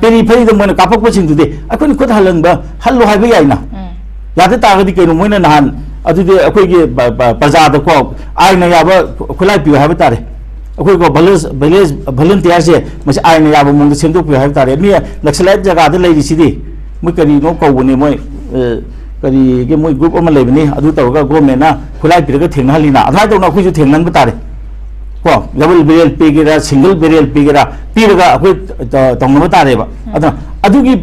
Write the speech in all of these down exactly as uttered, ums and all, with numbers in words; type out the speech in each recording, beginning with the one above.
ꯐꯩꯔꯤ ꯐꯩꯔꯤꯗ ꯃꯣꯏꯅ ꯀꯥꯞꯄꯛꯄꯁꯤꯡꯗꯨꯗꯤ ꯑꯩꯈꯣꯏꯅ ꯈꯨꯠ ꯍꯜꯍꯟꯕ, ꯍꯜꯂꯨ ꯍꯥꯏꯕ ꯌꯥꯏꯅ꯫ ꯎꯝ꯫ ꯌꯥꯗ ꯇꯥꯔꯒꯗꯤ ꯀꯩꯅꯣ ꯃꯣꯏꯅ ꯅꯍꯥꯟ ꯑꯗꯨꯗꯤ ꯑꯩꯈꯣꯏꯒꯤ ꯄ-, ꯄ-, ꯄ꯭ꯔꯖꯥꯗꯀꯣ ꯑꯥꯏꯟꯅ ꯌꯥꯕ ꯈꯨꯠꯂꯥꯏ ꯄꯤꯌꯨ ꯍꯥꯏꯕ ꯇꯥꯔꯦ꯫ ꯑꯩꯈꯣꯏꯀꯣ ꯚꯤꯂꯦꯖ, ꯚꯤꯂꯦꯖ ꯚꯣꯂꯨꯟꯇꯤꯌꯥꯔꯁꯦ ꯃꯁꯤ ꯑꯥꯏꯟꯅ ꯌꯥꯕ ꯃꯑꯣꯡꯗ ꯁꯦꯝꯗꯣꯛꯄꯤꯌꯨ ꯍꯥꯏꯕ ꯇꯥꯔꯦ꯫ ꯃꯤ ꯅꯛꯁꯂꯥꯏꯠ ꯖꯒꯥꯗ ꯂꯩꯔꯤꯁꯤꯗꯤ ꯃꯣꯏ ꯀꯔꯤꯅꯣ ꯀꯧꯕꯅꯦ, ꯃꯣꯏ, ꯑ, ꯀꯔꯤꯒꯤ ꯃꯣꯏ ꯒ꯭ꯔꯨꯞ ꯑꯃ ꯂꯩꯕꯅꯤ, ꯑꯗꯨ ꯇꯧꯔꯒ ꯒꯣꯔꯃꯦꯟꯅ ꯈꯨꯠꯂꯥꯏ ꯄꯤꯔꯒ ꯊꯦꯡꯅꯍꯜꯂꯤꯅ꯫ ꯑꯗꯨꯃꯥꯏꯅ ꯇꯧꯅ ꯑꯩꯈꯣꯏꯁꯨ ꯊꯦꯡꯅꯍꯟꯕ ꯇꯥꯔꯦ꯫ ꯀꯣ, ꯗꯕꯜ ꯕꯦꯔꯦꯜ ꯄꯤꯒꯦꯔꯥ, ꯁꯤꯡꯒꯜ ꯕꯦꯔꯦꯜ ꯄꯤꯒꯦꯔꯥ, ꯄꯤꯔꯒ ꯑꯩꯈꯣꯏ ꯇ-, ꯇꯧꯅꯕ ꯇꯥꯔꯦꯕ꯫ ꯎꯝ꯫ ꯑꯗꯨꯅ ꯑꯗꯨꯒꯤ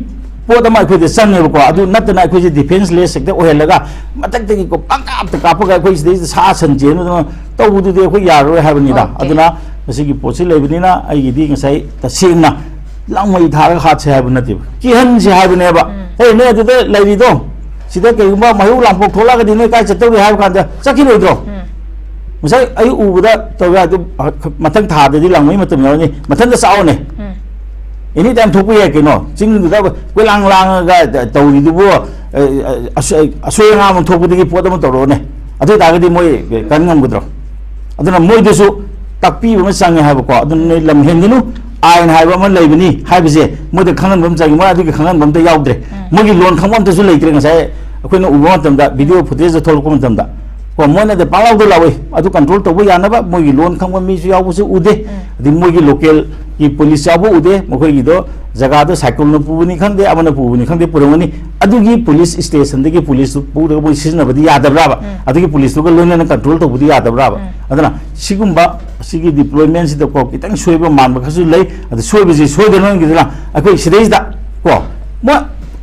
ꯄꯣꯠ ꯑꯃ ꯑꯩꯈꯣꯏꯗ ꯆꯪꯉꯦꯕꯀꯣ꯫ ꯑꯗꯨ ꯅꯠꯇꯅ ꯑꯩꯈꯣꯏꯁꯦ ꯗꯤꯐꯦꯟꯁꯂꯦꯁ ꯍꯦꯛꯇ ꯑꯣꯏꯍꯜꯂꯒ ꯃꯊꯛꯇꯒꯤ ꯀꯣ ꯄꯪꯀꯥꯞꯇ ꯀꯥꯞꯄꯒ ꯑꯩꯈꯣꯏ ꯁꯤꯗꯩꯁꯤꯗ ꯁꯥ ꯁꯟ ꯆꯦꯟꯕꯗꯨꯅ ꯇꯧꯕꯗꯨꯗꯤ ꯑꯩꯈꯣꯏ ꯌꯥꯔꯔꯣꯏ ꯍꯥꯏꯕꯅꯤꯗ꯫ ꯑꯣꯀꯦ꯫ ꯑꯗꯨꯅ ꯃꯁꯤꯒꯤ ꯄꯣꯠꯁꯤ ꯂꯩꯕꯅꯤꯅ ꯑꯩꯒꯤꯗꯤ ꯉꯁꯥꯏ ꯇꯁꯦꯡꯅ ꯂꯥꯡꯃꯩ ꯊꯥꯔꯒ ꯍꯥꯠꯁꯦ ꯍꯥꯏꯕ ꯅꯠꯇꯦꯕ, ꯀꯤꯍꯟꯁꯦ ꯍꯥꯏꯕꯅꯦꯕ꯫ ꯎꯝ꯫ "ꯑꯦ, ꯅꯣꯏ ꯑꯗꯨꯗ ꯂꯩꯔꯤꯗꯣ, ꯁꯤꯗ ꯀꯩꯒꯨꯝꯕ ꯃꯩꯍꯧ ꯂꯥꯡꯄꯣꯛ ꯊꯣꯛꯂꯛꯑꯒꯗꯤ ꯅꯣꯏ ꯀꯥꯏ ꯆꯠꯇꯧꯔꯤ?" ꯍꯥꯏꯕ ꯀꯥꯟꯗ ꯆꯠꯈꯤꯔꯣꯏꯗ꯭ꯔꯣ? ꯎꯝ꯫ ꯉꯁꯥꯏ ꯑꯩ ꯎꯕꯗ ꯇꯧꯋꯦ ꯑꯗꯨ, ꯃꯊꯪ ꯊꯥꯗꯗꯤ ꯂꯥꯡꯃꯩ ꯃꯇꯝ ꯌꯧꯔꯅꯤ, ꯃꯊꯟꯇ ꯆꯥꯎꯅꯦ꯫ ꯎꯝ꯫ ꯑꯦꯅꯤ ꯇꯥꯏꯝ ꯊꯣꯛꯄ ꯌꯥꯏ ꯀꯩꯅꯣ꯫ ꯆꯤꯡꯗꯨꯗ ꯀꯣꯏꯂꯥꯡ ꯂꯥꯡꯉꯒ ꯇꯧꯔꯤꯗꯨꯕꯨ, ꯑ, ꯑ, ꯑꯁꯣꯏ-, ꯑꯁꯣꯏ ꯑꯉꯥꯝ ꯑꯃ ꯊꯣꯛꯄꯗꯒꯤ ꯄꯣꯠ ꯑꯃ ꯇꯧꯔꯛꯑꯣꯅꯦ꯫ ꯑꯗꯨ ꯑꯣꯏꯇꯥꯔꯒꯗꯤ ꯃꯣꯏ ꯀꯟ ꯉꯝꯒꯗ꯭ꯔꯣ? ꯑꯗꯨꯅ ꯃꯣꯏꯗꯁꯨ ꯇꯥꯛꯄꯤꯕ ꯑꯃ ꯆꯪꯉꯦ ꯍꯥꯏꯕꯀꯣ꯫ ꯑꯗꯨꯅ ꯅꯣꯏ ꯂꯝ ꯍꯦꯟꯒꯅꯨ, ꯑꯥꯏꯟ ꯍꯥꯏꯕ ꯑꯃ ꯂꯩꯕꯅꯤ ꯍꯥꯏꯕꯁꯦ ꯃꯣꯏꯗ ꯈꯪꯍꯟꯕ ꯑꯃ ꯆꯪꯉꯤ꯫ ꯃꯣꯏ ꯑꯗꯨꯒꯤ ꯈꯪꯍꯟꯕ ꯑꯝꯇ ꯌꯥꯎꯗ꯭ꯔꯦ꯫ ꯎꯝ꯫ ꯃꯣꯏꯒꯤ ꯂꯣꯟ ꯈꯪꯕ ꯑꯝꯇꯁꯨ ꯂꯩꯇ꯭ꯔꯦ꯫ ꯉꯁꯥꯏ ꯑꯩꯈꯣꯏꯅ ꯎꯕ ꯃꯇꯝꯗ, ꯚꯤꯗꯤꯑꯣ ꯐꯨꯇꯦꯖꯇ ꯊꯣꯛꯂꯛꯄ ꯃꯇꯝꯗ ꯀꯣ, ꯃꯣꯏꯅꯗꯤ ꯄꯥꯡꯂꯥꯎꯗ ꯂꯥꯎꯏ꯫ ꯑꯗꯨ ꯀꯟꯇ꯭ꯔꯣꯜ ꯇꯧꯕ ꯌꯥꯅꯕ ꯃꯣꯏꯒꯤ ꯂꯣꯟ ꯈꯪꯕ ꯃꯤꯁꯨ ꯌꯥꯎꯕꯁꯨ ꯎꯗꯦ꯫ ꯎꯝ꯫ ꯑꯗꯩ ꯃꯣꯏꯒꯤ ꯂꯣꯀꯦꯜꯒꯤ ꯄꯨꯂꯤꯁ ꯌꯥꯎꯕ ꯎꯗꯦ꯫ ꯃꯈꯣꯏꯒꯤꯗꯣ ꯖꯒꯥꯗꯣ ꯁꯥꯏꯀꯜꯅ ꯄꯨꯕꯅꯤ ꯈꯪꯗꯦ, ꯑꯃꯅ ꯄꯨꯕꯅꯤ ꯈꯪꯗꯦ, ꯄꯨꯔꯝꯒꯅꯤ꯫ ꯑꯗꯨꯒꯤ ꯄꯨꯂꯤꯁ ꯁ꯭ꯇꯦꯁꯟꯗꯒꯤ ꯄꯨꯂꯤꯁꯇꯨ ꯄꯨꯔꯒ ꯃꯣꯏ ꯁꯤꯖꯤꯟꯅꯕꯗꯤ ꯌꯥꯗꯕ꯭ꯔꯥꯕ? ꯎꯝ꯫ ꯑꯗꯨꯒꯤ ꯄꯨꯂꯤꯁꯇꯨꯒ ꯂꯣꯏꯅꯅ ꯀꯟꯇ꯭ꯔꯣꯜ ꯇꯧꯕꯗꯤ ꯌꯥꯗꯕ꯭ꯔꯥꯕ? ꯎꯝ꯫ ꯑꯗꯨꯅ ꯁꯤꯒꯨꯝꯕ, ꯁꯤꯒꯤ ꯗꯤꯄ꯭ꯂꯣꯏꯃꯦꯟꯁꯤꯗꯀꯣ ꯈꯤꯇꯪ ꯁꯣꯏꯕ ꯃꯥꯟꯕ ꯈꯔꯁꯨ ꯂꯩ꯫ ꯑꯗꯨ ꯁꯣꯏꯕꯁꯤ ꯁꯣꯏꯗꯅꯕꯒꯤꯗꯅ ꯑꯩꯈꯣꯏ ꯁꯤꯗꯩꯁꯤꯗ ꯀꯣ, ꯃꯣꯏ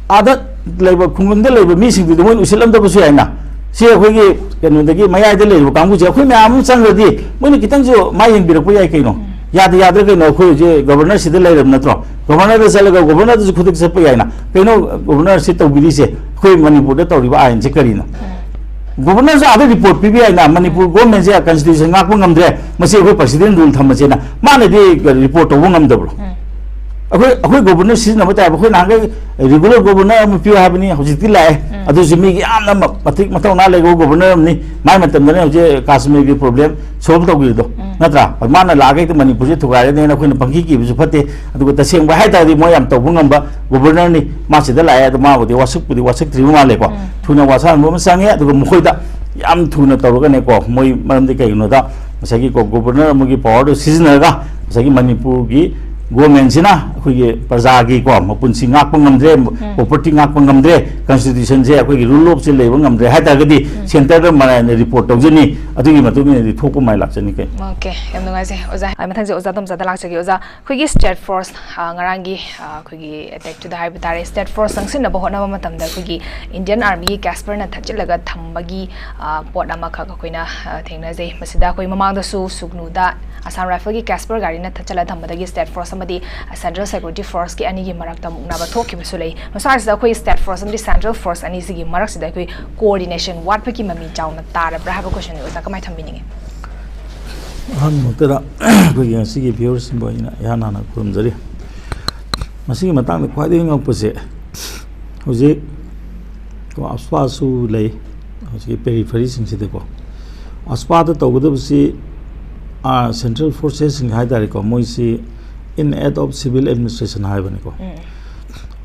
ꯑꯥꯗ ꯂꯩꯕ, ꯈꯨꯡꯒꯪꯗ ꯂꯩꯕ ꯃꯤꯁꯤꯡꯗꯨꯗꯤ ꯃꯣꯏꯅ ꯎꯁꯤꯜꯂꯝꯗꯕꯁꯨ ꯌꯥꯏꯅ꯫ ꯁꯤ ꯑꯩꯈꯣꯏꯒꯤ ꯀꯩꯅꯣꯗꯒꯤ ꯃꯌꯥꯏꯗ ꯂꯩꯔꯤꯕ ꯀꯥꯡꯕꯨꯁꯦ ꯑꯩꯈꯣꯏ ꯃꯌꯥꯝ ꯑꯃ ꯆꯪꯈ꯭ꯔꯗꯤ ꯃꯣꯏꯅ ꯈꯤꯇꯪꯁꯨ ꯃꯥꯏ ꯌꯦꯡꯕꯤꯔꯛꯄ ꯌꯥꯏ ꯀꯩꯅꯣ꯫ ꯎꯝ꯫ ꯌꯥꯗ ꯌꯥꯗ꯭ꯔꯦ ꯀꯩꯅꯣ, ꯑꯩꯈꯣꯏ ꯍꯧꯖꯤꯛ ꯒꯕꯔꯅꯔꯁꯤꯗ ꯂꯩꯔꯕ ꯅꯠꯇ꯭ꯔꯣ? ꯒꯕꯔꯅꯔꯗ ꯆꯠꯂꯒ ꯒꯕꯔꯅꯔꯗꯁꯨ ꯈꯨꯗꯛ ꯆꯠꯄ ꯌꯥꯏꯅ꯫ ꯀꯩꯅꯣ ꯒꯕꯔꯅꯔꯁꯤ ꯇꯧꯕꯤꯔꯤꯁꯦ? ꯑꯩꯈꯣꯏ ꯃꯅꯤꯄꯨꯔꯗ ꯇꯧꯔꯤꯕ ꯑꯥꯏꯟꯁꯦ ꯀꯔꯤꯅꯣ? ꯎꯝ꯫ ꯒꯣꯕꯔꯅꯔꯁꯨ ꯑꯥꯗ ꯔꯤꯄꯣꯔꯠ ꯄꯤꯕ ꯌꯥꯏꯅ, "ꯃꯅꯤꯄꯨꯔ ꯒꯣꯔꯃꯦꯟꯁꯦ ꯀꯟꯁꯇꯤꯇ꯭ꯌꯨꯁꯟ ꯉꯥꯛꯄ ꯉꯝꯗ꯭ꯔꯦ, ꯃꯁꯤ ꯑꯩꯈꯣꯏ ꯄ꯭ꯔꯁꯤꯗꯦꯟ ꯔꯨꯜ ꯊꯝꯃꯁꯦꯅ"꯫ ꯃꯥꯅꯗꯤ ꯔꯤꯄꯣꯔꯠ ꯇꯧꯕ ꯉꯝꯗꯕ꯭ꯔꯣ? ꯎꯝ꯫ ꯑꯩꯈꯣꯏ ꯑꯩꯈꯣꯏ ꯒꯣꯕꯔꯅꯔ ꯁꯤꯖꯤꯟꯅꯕ ꯇꯥꯏ꯫ ꯑꯩꯈꯣꯏ ꯅꯍꯥꯟꯈꯩ ꯔꯤꯒꯨꯂꯔ ꯒꯣꯕꯔꯅꯔ ꯑꯃ ꯄꯤꯌꯨ ꯍꯥꯏꯕꯅꯤ, ꯍꯧꯖꯤꯛꯇꯤ ꯂꯥꯛꯑꯦ꯫ ꯑꯗꯨꯁꯨ ꯃꯤꯒꯤ ꯌꯥꯝꯅ ꯃ- ꯃꯇꯤꯛ ꯃꯊꯧꯅꯥ ꯂꯩꯕ ꯒꯣꯕꯔꯅꯔ ꯑꯃꯅꯤ꯫ ꯃꯥꯏ ꯃꯇꯝꯗꯅꯦ ꯍꯧꯖꯤꯛ ꯀꯥꯁꯃꯤꯔꯒꯤ ꯄ꯭ꯔꯣꯕ꯭ꯂꯦꯝ ꯁꯣꯜꯕ ꯇꯧꯈꯤꯕꯗꯣ, ꯅꯠꯇ꯭ꯔꯥ? ꯃꯥꯅ ꯂꯥꯛꯑꯒ ꯍꯦꯛꯇ ꯃꯅꯤꯄꯨꯔꯁꯦ ꯊꯨꯒꯥꯏꯔꯅꯦꯅ ꯑꯩꯈꯣꯏꯅ ꯄꯪꯀꯤ ꯀꯤꯕꯁꯨ ꯐꯠꯇꯦ꯫ ꯑꯗꯨꯒ ꯇꯁꯦꯡꯕ ꯍꯥꯏꯇꯥꯔꯗꯤ ꯃꯣꯏ ꯌꯥꯝ ꯇꯧꯕ ꯉꯝꯕ ꯒꯣꯕꯔꯅꯔꯅꯤ꯫ ꯃꯥ ꯁꯤꯗ ꯂꯥꯛꯑꯦ, ꯑꯗꯣ ꯃꯥꯕꯨꯗꯤ ꯋꯥꯁꯛꯄꯨꯗꯤ ꯋꯥꯁꯛꯇ꯭ꯔꯤꯕ ꯃꯥꯜꯂꯦꯀꯣ꯫ ꯊꯨꯅ ꯋꯥꯁꯛꯍꯟꯕ ꯑꯃ ꯆꯪꯉꯦ꯫ ꯑꯗꯨꯒ ꯃꯈꯣꯏꯗ ꯌꯥꯝ ꯊꯨꯅ ꯇꯧꯔꯒꯅꯦꯀꯣ, ꯃꯣꯏ ꯃꯔꯝꯗꯤ ꯀꯩꯒꯤꯅꯣꯗ ꯉꯁꯥꯏꯒꯤ ꯀꯣ ꯒꯣꯕꯔꯅꯔ ꯑꯃꯒꯤ ꯄꯋꯥꯔꯗꯣ ꯁꯤꯖꯤꯟꯅꯔꯒ ꯉꯁꯥꯏꯒꯤ ꯃꯅꯤꯄꯨꯔꯒꯤ ꯒꯣꯔꯃꯦꯟꯁꯤꯅ ꯑꯩꯈꯣꯏꯒꯤ ꯄ꯭ꯔꯖꯥꯒꯤꯀꯣ ꯃꯄꯨꯟꯁꯤ ꯉꯥꯛꯄ ꯉꯝꯗ꯭ꯔꯦ, ꯄ꯭ꯔꯣꯄꯔꯇꯤ ꯉꯥꯛꯄ ꯉꯝꯗ꯭ꯔꯦ, ꯀꯟꯁꯇꯤꯇ꯭ꯌꯨꯁꯟꯁꯦ ꯑꯩꯈꯣꯏꯒꯤ ꯔꯨꯜ ꯑꯣꯐꯁꯦ ꯂꯩꯕ ꯉꯝꯗ꯭ꯔꯦ ꯍꯥꯏ ꯇꯥꯔꯒꯗꯤ ꯁꯦꯟꯇꯔꯗ ꯃꯔꯥꯏꯅ ꯔꯤꯄꯣꯔꯠ ꯇꯧꯖꯅꯤ꯫ ꯑꯗꯨꯒꯤ ꯃꯇꯨꯡ ꯏꯟꯅꯗꯤ ꯊꯣꯛꯄ ꯃꯥꯏ ꯂꯥꯛꯆꯅꯤ ꯀꯩꯅꯣ꯫ ꯑꯣꯀꯦ, ꯌꯥꯝ ꯅꯨꯡꯉꯥꯏꯖꯩ ꯑꯣꯖꯥ꯫ ꯑꯩ ꯃꯊꯪꯁꯦ ꯑꯣꯖꯥ ꯇꯣꯝꯆꯥꯗ ꯂꯥꯛꯆꯒꯦ꯫ ꯑꯣꯖꯥ, ꯑꯩꯈꯣꯏꯒꯤ ꯁ꯭ꯇꯦꯠ ꯐꯣꯔꯁ, ꯑ, ꯉꯔꯥꯡꯒꯤ, ꯑ, ꯑꯩꯈꯣꯏꯒꯤ ꯑꯦꯇꯦꯛꯇꯨꯗ ꯍꯥꯏꯕ ꯇꯥꯔꯦ, ꯁ꯭ꯇꯦꯠ ꯐꯣꯔꯁ ꯆꯪꯁꯤꯟꯅꯕ ꯍꯣꯠꯅꯕ ꯃꯇꯝꯗ ꯑꯩꯈꯣꯏꯒꯤ ꯏꯟꯗꯤꯌꯟ ꯑꯥꯔꯃꯤꯒꯤ ꯀꯦꯁꯄꯔꯅ ꯊꯠꯆꯤꯜꯂꯒ ꯊꯝꯕꯒꯤ, ꯑ, ꯄꯣꯠ ꯑꯃꯈꯛ ꯑꯩꯈꯣꯏꯅ, ꯑ, ꯊꯦꯡꯅꯖꯩ꯫ ꯃꯁꯤꯗ ꯑꯩꯈꯣꯏ ꯃꯃꯥꯡꯗꯁꯨ ꯁꯨꯒꯅꯨꯗ ꯑꯁꯥꯝ ꯔꯥꯏꯐꯜꯒꯤ ꯀꯦꯁꯄꯔ ꯒꯥꯔꯤꯅ ꯊꯠꯆꯜꯂ ꯊꯝꯕꯗꯒꯤ ꯁ꯭ꯇꯦꯠ ꯐꯣꯔꯁ ꯑꯃꯗꯤ ꯁꯦꯟꯇ꯭ꯔꯦꯜ ꯁꯦꯀ꯭ꯌꯨꯔꯤꯇꯤ ꯐꯣꯔꯁꯀꯤ ꯑꯅꯤꯒꯤ ꯃꯔꯛꯇ ꯃꯨꯛꯅꯕ ꯊꯣꯛꯈꯤꯕꯁꯨ ꯂꯩ꯫ ꯃꯁꯥꯁꯤꯗ ꯑꯩꯈꯣꯏ ꯁ꯭ꯇꯦꯠ ꯐꯣꯔꯁ ꯑꯃꯗꯤ ꯁꯦꯟꯇ꯭ꯔꯦꯜ ꯐꯣꯔꯁ ꯑꯅꯤꯁꯤꯒꯤ ꯃꯔꯛꯁꯤꯗ ꯑꯩꯈꯣꯏ ꯀꯣꯑꯣꯔꯗꯤꯅꯦꯁꯟ ꯋꯥꯠꯄꯒꯤ ꯃꯃꯤ ꯆꯥꯎꯅ ꯇꯥꯔꯕ꯭ꯔꯥ ꯍꯥꯏꯕ ꯀꯣꯏꯁꯟꯅꯤ ꯑꯣꯖꯥ, ꯀꯃꯥꯏꯅ ꯊꯝꯕꯤꯅꯤꯡꯉꯤ? ꯑꯍꯥꯟꯕꯃꯛꯇꯗ ꯑꯩꯈꯣꯏꯒꯤ ꯉꯁꯤꯒꯤ ꯚ꯭ꯌꯨꯋꯔꯁꯤꯡꯕꯨ ꯑꯩꯅ ꯏꯍꯥꯟ ꯍꯥꯟꯅ ꯈꯨꯔꯨꯝꯖꯔꯤ꯫ ꯃꯁꯤꯒꯤ ꯃꯇꯥꯡꯗ ꯈ꯭ꯋꯥꯏꯗꯒꯤ ꯉꯛꯄꯁꯦ, ꯍꯧꯖꯤꯛ ꯀꯣ ꯑꯁꯄꯥꯁꯨ ꯂꯩ, ꯍꯧꯖꯤꯛꯀꯤ ꯄꯦꯔꯤꯐꯔꯤꯁꯤꯡꯁꯤꯗꯀꯣ꯫ ꯑꯁꯄꯥꯗ ꯇꯧꯒꯗꯕꯁꯤ, ꯑꯥ, ꯁꯦꯟꯇ꯭ꯔꯦꯜ ꯐꯣꯔꯁꯦꯁꯁꯤꯡ ꯍꯥꯏ ꯇꯥꯔꯦꯀꯣ, ꯃꯣꯏꯁꯤ in aid of civil administration ꯍꯥꯏꯕꯅꯤꯀꯣ꯫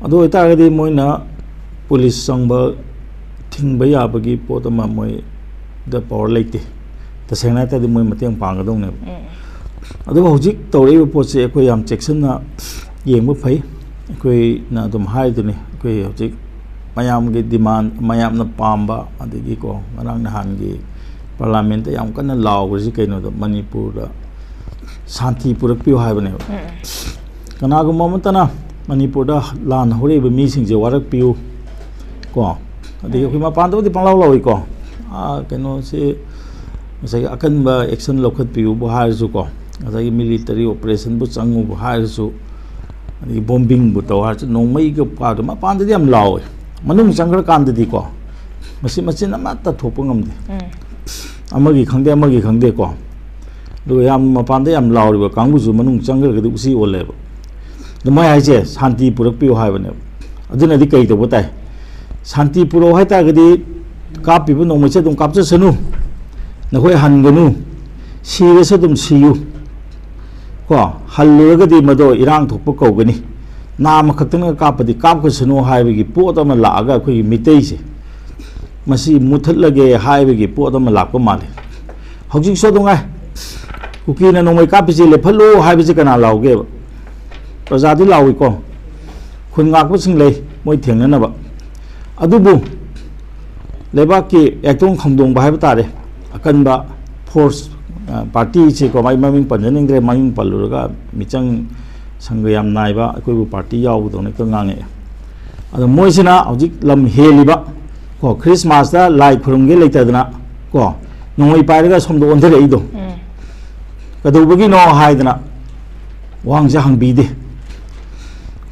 ꯑꯗꯨ ꯑꯣꯏꯇꯥꯔꯒꯗꯤ ꯃꯣꯏꯅ ꯄꯨꯂꯤꯁ ꯆꯪꯕ ꯊꯤꯡꯕ ꯌꯥꯕꯒꯤ ꯄꯣꯠ ꯑꯃ ꯃꯣꯏꯗ ꯄꯋꯥꯔ ꯂꯩꯇꯦ꯫ ꯇꯁꯦꯡꯅ ꯍꯥꯏꯇꯥꯔꯗꯤ ꯃꯣꯏ ꯃꯇꯦꯡ ꯄꯥꯡꯒꯗꯧꯅꯦꯕ꯫ ꯑꯗꯨꯕꯨ ꯍꯧꯖꯤꯛ ꯇꯧꯔꯛꯏꯕ ꯄꯣꯠꯁꯦ ꯑꯩꯈꯣꯏ ꯌꯥꯝ ꯆꯦꯛꯁꯤꯟꯅ ꯌꯦꯡꯕ ꯐꯩ꯫ ꯑꯩꯈꯣꯏꯅ ꯑꯗꯨꯝ ꯍꯥꯏꯗꯨꯅꯤ, ꯑꯩꯈꯣꯏ ꯍꯧꯖꯤꯛ ꯃꯌꯥꯝꯒꯤ ꯗꯤꯃꯥꯟ, ꯃꯌꯥꯝꯅ ꯄꯥꯝꯕ, ꯑꯗꯒꯤꯀꯣ ꯉꯔꯥꯡ ꯅꯍꯥꯟꯒꯤ ꯄꯥꯔꯂꯥꯃꯦꯟꯇ ꯌꯥꯝ ꯀꯟꯅ ꯂꯥꯎꯈ꯭ꯔꯤꯁꯤ ꯀꯩꯅꯣꯗ, ꯃꯅꯤꯄꯨꯔꯗ ꯁꯥꯟꯇꯤ ꯄꯨꯔꯛꯄꯤꯌꯨ ꯍꯥꯏꯕꯅꯦꯕ꯫ ꯀꯅꯥꯒꯨꯝꯕ ꯑꯃꯠꯇꯅ ꯃꯅꯤꯄꯨꯔꯗ ꯂꯥꯟ ꯍꯧꯔꯛꯏꯕ ꯃꯤꯁꯤꯡꯁꯦ ꯋꯥꯔꯛꯄꯤꯌꯨ ꯀꯣ, ꯑꯗꯒꯤ ꯑꯩꯈꯣꯏ ꯃꯄꯥꯟꯗꯕꯨꯗꯤ ꯄꯪꯂꯥꯎ ꯂꯥꯎꯏꯀꯣ, ꯑꯥ, ꯀꯩꯅꯣꯁꯤ ꯉꯁꯥꯏꯒꯤ ꯑꯀꯟꯕ ꯑꯦꯛꯁꯟ ꯂꯧꯈꯠꯄꯤꯌꯨꯕꯨ ꯍꯥꯏꯔꯁꯨꯀꯣ, ꯉꯁꯥꯏꯒꯤ ꯃꯤꯂꯤꯇꯔꯤ ꯑꯣꯄꯔꯦꯁꯟꯕꯨ ꯆꯪꯉꯨꯕꯨ ꯍꯥꯏꯔꯁꯨ, ꯑꯗꯒꯤ ꯕꯣꯝꯕꯤꯡꯕꯨ ꯇꯧ ꯍꯥꯏꯔꯁꯨ, ꯅꯣꯡꯃꯩꯒ ꯀꯥꯞꯇ ꯃꯄꯥꯟꯗꯗꯤ ꯌꯥꯝ ꯂꯥꯎꯋꯦ, ꯃꯅꯨꯡ ꯆꯪꯈ꯭ꯔꯀꯥꯟꯗꯗꯤꯀꯣ ꯃꯁꯤ ꯃꯆꯤꯟ ꯑꯃꯠꯇ ꯊꯣꯛꯄ ꯉꯝꯗꯦ꯫ ꯑꯃꯒꯤ ꯈꯪꯗꯦ, ꯑꯃꯒꯤ ꯈꯪꯗꯦꯀꯣ꯫ ꯑꯗꯨꯒ ꯌꯥꯝ ꯃꯄꯥꯟꯗ ꯌꯥꯝ ꯂꯥꯎꯔꯤꯕ ꯀꯥꯡꯕꯨꯁꯨ ꯃꯅꯨꯡ ꯆꯪꯈ꯭ꯔꯒꯗꯤ ꯎꯆꯤ ꯑꯣꯜꯂꯦꯕ꯫ ꯑꯗꯨ ꯃꯣꯏ ꯍꯥꯏꯁꯦ ꯁꯥꯟꯇꯤ ꯄꯨꯔꯛꯄꯤꯌꯨ ꯍꯥꯏꯕꯅꯦꯕ꯫ ꯑꯗꯨꯅꯗꯤ ꯀꯩ ꯇꯧꯕ ꯇꯥꯏ? ꯁꯥꯟꯇꯤ ꯄꯨꯔꯛꯑꯣ ꯍꯥꯏꯇꯥꯔꯒꯗꯤ ꯀꯥꯞꯄꯤꯕ ꯅꯣꯡꯃꯩꯁꯦ ꯑꯗꯨꯝ ꯀꯥꯞꯆꯁꯅꯨ, ꯅꯈꯣꯏ ꯍꯟꯒꯅꯨ, ꯁꯤꯔꯁꯨ ꯑꯗꯨꯝ ꯁꯤꯌꯨ, ꯀꯣ, ꯍꯜꯂꯨꯔꯒꯗꯤ ꯃꯗꯣ ꯏꯔꯥꯡ ꯊꯣꯛꯄ ꯀꯧꯒꯅꯤ, ꯅꯥꯝꯃ ꯈꯛꯇꯪꯅ ꯀꯥꯞꯄꯗꯤ ꯀꯥꯞꯈ꯭ꯔꯁꯅꯨ ꯍꯥꯏꯕꯒꯤ ꯄꯣꯠ ꯑꯃ ꯂꯥꯛꯑꯒ ꯑꯩꯈꯣꯏꯒꯤ ꯃꯤꯇꯩꯁꯦ ꯃꯁꯤ ꯃꯨꯠꯊꯠꯂꯒꯦ ꯍꯥꯏꯕꯒꯤ ꯄꯣꯠ ꯑꯃ ꯂꯥꯛꯄ ꯃꯥꯜꯂꯤ꯫ ꯍꯧꯖꯤꯛꯁꯨ ꯑꯗꯨꯝ ꯉꯥꯏ, ꯀꯨꯀꯤꯅ ꯅꯣꯡꯃꯩ ꯀꯥꯞꯄꯤꯁꯦ ꯂꯦꯞꯍꯜꯂꯨ ꯍꯥꯏꯕꯁꯤ ꯀꯅꯥ ꯂꯥꯎꯒꯦꯕ? ꯄ꯭ꯔꯖꯥꯗꯤ ꯂꯥꯎꯏꯀꯣ, ꯈꯨꯟ ꯉꯥꯛꯄꯁꯤꯡ ꯂꯩ ꯃꯣꯏ ꯊꯦꯡꯅꯅꯕ꯫ ꯑꯗꯨꯕꯨ ꯂꯩꯕꯥꯛꯀꯤ ꯌꯥꯏꯇꯣꯡ ꯈꯥꯝꯗꯣꯡꯕ ꯍꯥꯏꯕ ꯇꯥꯔꯦ, ꯑꯀꯟꯕ ꯐꯣꯔꯁ, ꯑ, ꯄꯥꯔꯇꯤꯁꯦꯀꯣ, ꯃꯥꯏ ꯃꯃꯤꯡ ꯄꯟꯖꯅꯤꯡꯗ꯭ꯔꯦ, ꯃꯃꯤꯡ ꯄꯜꯂꯨꯔꯒ ꯃꯤꯆꯪ ꯁꯪꯒ ꯌꯥꯝ ꯅꯥꯏꯕ ꯑꯩꯈꯣꯏꯕꯨ ꯄꯥꯔꯇꯤ ꯌꯥꯎꯕꯗꯧꯅ ꯍꯦꯛꯇ ꯉꯥꯡꯉꯛꯑꯦ꯫ ꯑꯗꯣ ꯃꯣꯏꯁꯤꯅ ꯍꯧꯖꯤꯛ ꯂꯝ ꯍꯦꯜꯂꯤꯕ ꯀꯣ, ꯈ꯭ꯔꯤꯁꯃꯥꯁꯇ ꯂꯥꯏ ꯈꯨꯔꯨꯝꯒꯦ ꯂꯩꯇꯗꯅ ꯀꯣ, ꯅꯣꯡꯃꯩ ꯄꯥꯏꯔꯒ ꯁꯣꯝꯗ ꯑꯣꯟꯊꯔꯛꯏꯗꯣ ꯎꯝ꯫ ꯀꯩꯗꯧꯕꯒꯤꯅꯣ ꯍꯥꯏꯗꯅ ꯋꯥꯍꯪꯁꯦ ꯍꯪꯕꯤꯗꯦ꯫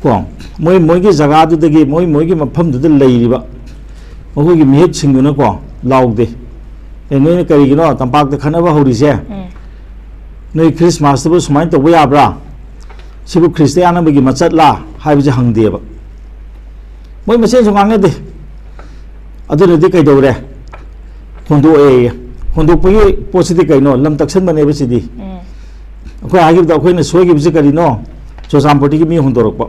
ꯀꯣ, ꯃꯣꯏ ꯃꯣꯏꯒꯤ ꯖꯒꯥꯗꯨꯗꯒꯤ, ꯃꯣꯏ ꯃꯣꯏꯒꯤ ꯃꯐꯝꯗꯨꯗ ꯂꯩꯔꯤꯕ ꯃꯈꯣꯏꯒꯤ ꯃꯤꯍꯨꯠꯁꯤꯡꯗꯨꯅꯀꯣ ꯂꯥꯎꯗꯦ꯫ "ꯑꯦ, ꯅꯣꯏꯅ ꯀꯔꯤꯒꯤꯅꯣ ꯇꯝꯄꯥꯛꯇ ꯈꯠꯅꯕ ꯍꯧꯔꯤꯁꯦ? ꯎꯝ꯫ ꯅꯣꯏ ꯈ꯭ꯔꯤꯁꯃꯥꯁꯇꯕꯨ ꯁꯨꯃꯥꯏꯅ ꯇꯧꯕ ꯌꯥꯕ꯭ꯔꯥ? ꯁꯤꯕꯨ ꯈ꯭ꯔꯤꯁꯇꯤꯌꯥꯟ ꯑꯃꯒꯤ ꯃꯆꯠꯂꯥ?" ꯍꯥꯏꯕꯁꯦ ꯍꯪꯗꯦꯕ꯫ ꯃꯣꯏ ꯃꯁꯦꯟꯁꯨ ꯉꯥꯡꯅꯗꯦ꯫ ꯑꯗꯨꯅꯗꯤ ꯀꯩꯗꯧꯔꯦ? ꯍꯣꯟꯗꯣꯛꯑꯦ꯫ ꯍꯣꯟꯗꯣꯛꯄꯒꯤ ꯄꯣꯠꯁꯤꯗꯤ ꯀꯩꯅꯣ? ꯂꯝ ꯇꯛꯁꯟꯕꯅꯦꯕ ꯁꯤꯗꯤ꯫ ꯎꯝ꯫ ꯑꯩꯈꯣꯏ ꯍꯥꯏꯈꯤꯕꯗ ꯑꯩꯈꯣꯏꯅ ꯁꯣꯏꯈꯤꯕꯁꯤ ꯀꯔꯤꯅꯣ? ꯆꯨꯔꯆꯥꯟꯄꯨꯔꯗꯒꯤ ꯃꯤ ꯍꯣꯟꯗꯣꯔꯛꯄ,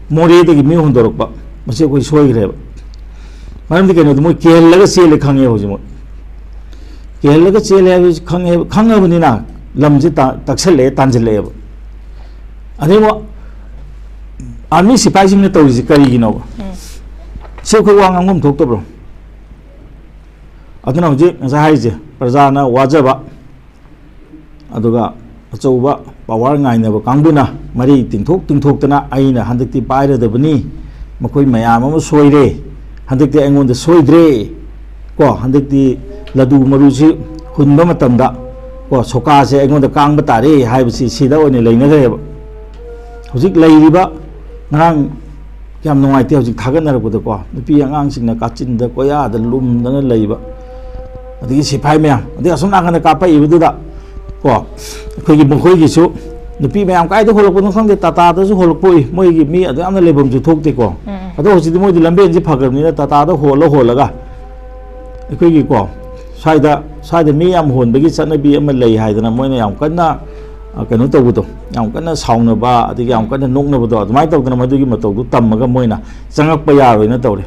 ꯃꯣꯔꯦꯗꯒꯤ ꯃꯤ ꯍꯣꯟꯗꯣꯔꯛꯄ, ꯃꯁꯤ ꯑꯩꯈꯣꯏ ꯁꯣꯏꯈ꯭ꯔꯦꯕ꯫ ꯃꯔꯝꯗꯤ ꯀꯩꯅꯣꯗ ꯃꯣꯏ ꯀꯤꯍꯜꯂꯒ ꯆꯦꯜꯂꯦ ꯈꯪꯉꯦ ꯍꯧꯖꯤꯛ ꯃꯣꯏ꯫ ꯀꯤꯍꯜꯂꯒ ꯆꯦꯜꯂꯦ ꯍꯥꯏꯕꯁꯤ ꯈꯪꯉꯦ-, ꯈꯪꯉꯕꯅꯤꯅ ꯂꯝꯁꯤ ꯇ-, ꯇꯛꯁꯜꯂꯛꯑꯦ, ꯇꯥꯟꯁꯤꯜꯂꯛꯑꯦꯕ꯫ ꯑꯗꯩ ꯑꯃꯨꯛ ꯑꯥꯔꯃꯤ ꯁꯤꯐꯥꯏꯁꯤꯡꯅ ꯇꯧꯔꯤꯁꯤ ꯀꯔꯤꯒꯤꯅꯣꯕ? ꯎꯝ꯫ ꯁꯤ ꯑꯩꯈꯣꯏ ꯋꯥ ꯉꯥꯡꯐꯝ ꯊꯣꯛꯇꯕ꯭ꯔꯣ? ꯑꯗꯨꯅ ꯍꯧꯖꯤꯛ ꯉꯁꯥꯏ ꯍꯥꯏꯔꯤꯁꯦ, ꯄ꯭ꯔꯖꯥꯅ ꯋꯥꯖꯕ, ꯑꯗꯨꯒ ꯑꯆꯧꯕ ꯄꯋꯥꯔ ꯉꯥꯏꯅꯕ ꯀꯥꯡꯕꯨꯅ ꯃꯔꯤ ꯇꯤꯡꯊꯣꯛ ꯇꯤꯡꯊꯣꯛꯇꯅ, "ꯑꯩꯅ ꯍꯟꯗꯛꯇꯤ ꯄꯥꯏꯔꯗꯕꯅꯤ, ꯃꯈꯣꯏ ꯃꯌꯥꯝ ꯑꯃ ꯁꯣꯏꯔꯦ, ꯍꯟꯗꯛꯇꯤ ꯑꯩꯉꯣꯟꯗ ꯁꯣꯏꯗ꯭ꯔꯦ", ꯀꯣ, ꯍꯟꯗꯛꯇꯤ ꯂꯗꯨ ꯃꯔꯨꯁꯤ ꯍꯨꯟꯕ ꯃꯇꯝꯗ, ꯀꯣ, ꯁꯣꯀꯥꯁꯦ ꯑꯩꯉꯣꯟꯗ ꯀꯥꯡꯕ ꯇꯥꯔꯦ ꯍꯥꯏꯕꯁꯤ ꯁꯤꯗ ꯑꯣꯏꯅ ꯂꯩꯅꯈ꯭ꯔꯦꯕ꯫ ꯍꯧꯖꯤꯛ ꯂꯩꯔꯤꯕ, ꯉꯔꯥꯡ ꯌꯥꯝ ꯅꯨꯡꯉꯥꯏꯇꯦ ꯍꯧꯖꯤꯛ ꯊꯥꯒꯠꯅꯔꯛꯄꯗꯀꯣ, ꯅꯨꯄꯤ ꯑꯉꯥꯡꯁꯤꯡꯅ ꯀꯥꯆꯤꯟꯗ ꯀꯣꯌꯥꯗ ꯂꯨꯝꯗꯅ ꯂꯩꯕ, ꯑꯗꯒꯤ ꯁꯤꯐꯥꯏ ꯃꯌꯥꯝ, ꯑꯗꯒꯤ ꯑꯁꯣꯝ ꯅꯥꯀꯟꯗ ꯀꯥꯞꯄꯛꯏꯕꯗꯨꯗ ꯀꯣ, ꯑꯩꯈꯣꯏꯒꯤ ꯃꯈꯣꯏꯒꯤꯁꯨ ꯅꯨꯄꯤ ꯃꯌꯥꯝ ꯀꯥꯏꯗ ꯍꯣꯜꯂꯛꯄꯅꯣ ꯈꯪꯗꯦ, ꯇꯥꯇꯥꯗꯁꯨ ꯍꯣꯜꯂꯛꯄ ꯎꯏ꯫ ꯃꯣꯏꯒꯤ ꯃꯤ ꯑꯗꯨ ꯌꯥꯝꯅ ꯂꯩꯐꯝꯁꯨ ꯊꯣꯛꯇꯦꯀꯣ꯫ ꯎꯝ꯫ ꯑꯗꯣ ꯍꯧꯖꯤꯛꯇꯤ ꯃꯣꯏꯗꯤ ꯂꯝꯕꯦꯟꯁꯦ ꯐꯈ꯭ꯔꯕꯅꯤꯅ ꯇꯥꯇꯥꯗ ꯍꯣꯜꯂ ꯍꯣꯜꯂꯒ ꯑꯩꯈꯣꯏꯒꯤꯀꯣ, ꯁ꯭ꯋꯥꯏꯗ, ꯁ꯭ꯋꯥꯏꯗ ꯃꯤ ꯌꯥꯝ ꯍꯣꯟꯕꯒꯤ ꯆꯠꯅꯕꯤ ꯑꯃ ꯂꯩ ꯍꯥꯏꯗꯅ ꯃꯣꯏꯅ ꯌꯥꯝ ꯀꯟꯅ, ꯑ, ꯀꯩꯅꯣ ꯇꯧꯕꯗꯣ, ꯌꯥꯝ ꯀꯟꯅ ꯁꯥꯎꯅꯕ, ꯑꯗꯒꯤ ꯌꯥꯝ ꯀꯟꯅ ꯅꯣꯛꯅꯕꯗꯣ, ꯑꯗꯨꯃꯥꯏꯅ ꯇꯧꯗꯅ ꯃꯗꯨꯒꯤ ꯃꯇꯧꯗꯨ ꯇꯝꯃꯒ ꯃꯣꯏꯅ ꯆꯪꯉꯛꯄ ꯌꯥꯔꯣꯏꯅ ꯇꯧꯔꯦ꯫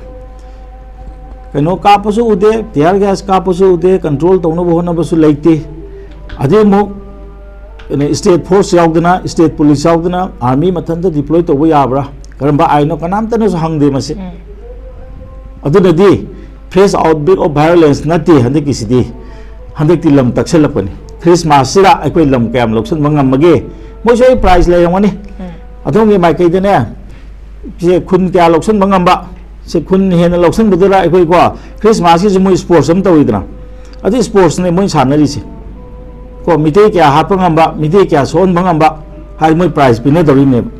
ꯀꯩꯅꯣ ꯀꯥꯞꯄꯁꯨ ꯎꯗꯦ, tear gas ꯀꯥꯞꯄꯁꯨ ꯎꯗꯦ, control ꯇꯧꯅꯕ ꯍꯣꯠꯅꯕꯁꯨ ꯂꯩꯇꯦ꯫ ꯑꯗꯩ ꯑꯃꯨꯛ ꯀꯩꯅꯣ, state force ꯌꯥꯎꯗꯅ, state police ꯌꯥꯎꯗꯅ, army ꯃꯊꯟꯇ deploy ꯇꯧꯕ ꯌꯥꯕ꯭ꯔꯥ? ꯀꯔꯝꯕ ꯑꯥꯏꯟꯅꯣ? ꯀꯅꯥꯝꯇꯅꯁꯨ ꯍꯪꯗꯦ ꯃꯁꯤ꯫ ꯎꯝ꯫ ꯑꯗꯨꯅꯗꯤ fresh outbreak of violence ꯅꯠꯇꯦ ꯍꯟꯗꯛꯀꯤꯁꯤꯗꯤ꯫ ꯍꯟꯗꯛꯇꯤ ꯂꯝ ꯇꯛꯁꯜꯂꯛꯄꯅꯤ꯫ Christmasꯁꯤꯗ ꯑꯩꯈꯣꯏ ꯂꯝ ꯀꯌꯥꯝ ꯂꯧꯁꯤꯟꯕ ꯉꯝꯃꯒꯦ? ꯃꯣꯏꯁꯨ ꯑꯩ prize ꯂꯩꯔꯝꯒꯅꯤ꯫ ꯎꯝ꯫ ꯑꯗꯣꯝꯒꯤ ꯃꯥꯏꯀꯩꯗꯅꯦ, ꯁꯦ ꯈꯨꯟ ꯀꯌꯥ ꯂꯧꯁꯤꯟꯕ ꯉꯝꯕ, ꯁꯦ ꯈꯨꯟ ꯍꯦꯟꯅ ꯂꯧꯁꯤꯟꯕꯗꯨꯗ ꯑꯩꯈꯣꯏ ꯀꯣ, Christmasꯀꯤꯁꯨ ꯃꯣꯏ sports ꯑꯃ ꯇꯧꯋꯤꯗꯅ, ꯑꯗꯨ sportsꯅꯦ ꯃꯣꯏ ꯁꯥꯟꯅꯔꯤꯁꯦ꯫ ꯀꯣ, ꯃꯤꯇꯩ ꯀꯌꯥ ꯍꯥꯠꯄ ꯉꯝꯕ, ꯃꯤꯇꯩ ꯀꯌꯥ ꯁꯣꯛꯍꯟꯕ ꯉꯝꯕ ꯍꯥꯏ ꯃꯣꯏ prize ꯄꯤꯅꯗꯧꯔꯤꯅꯦꯕ꯫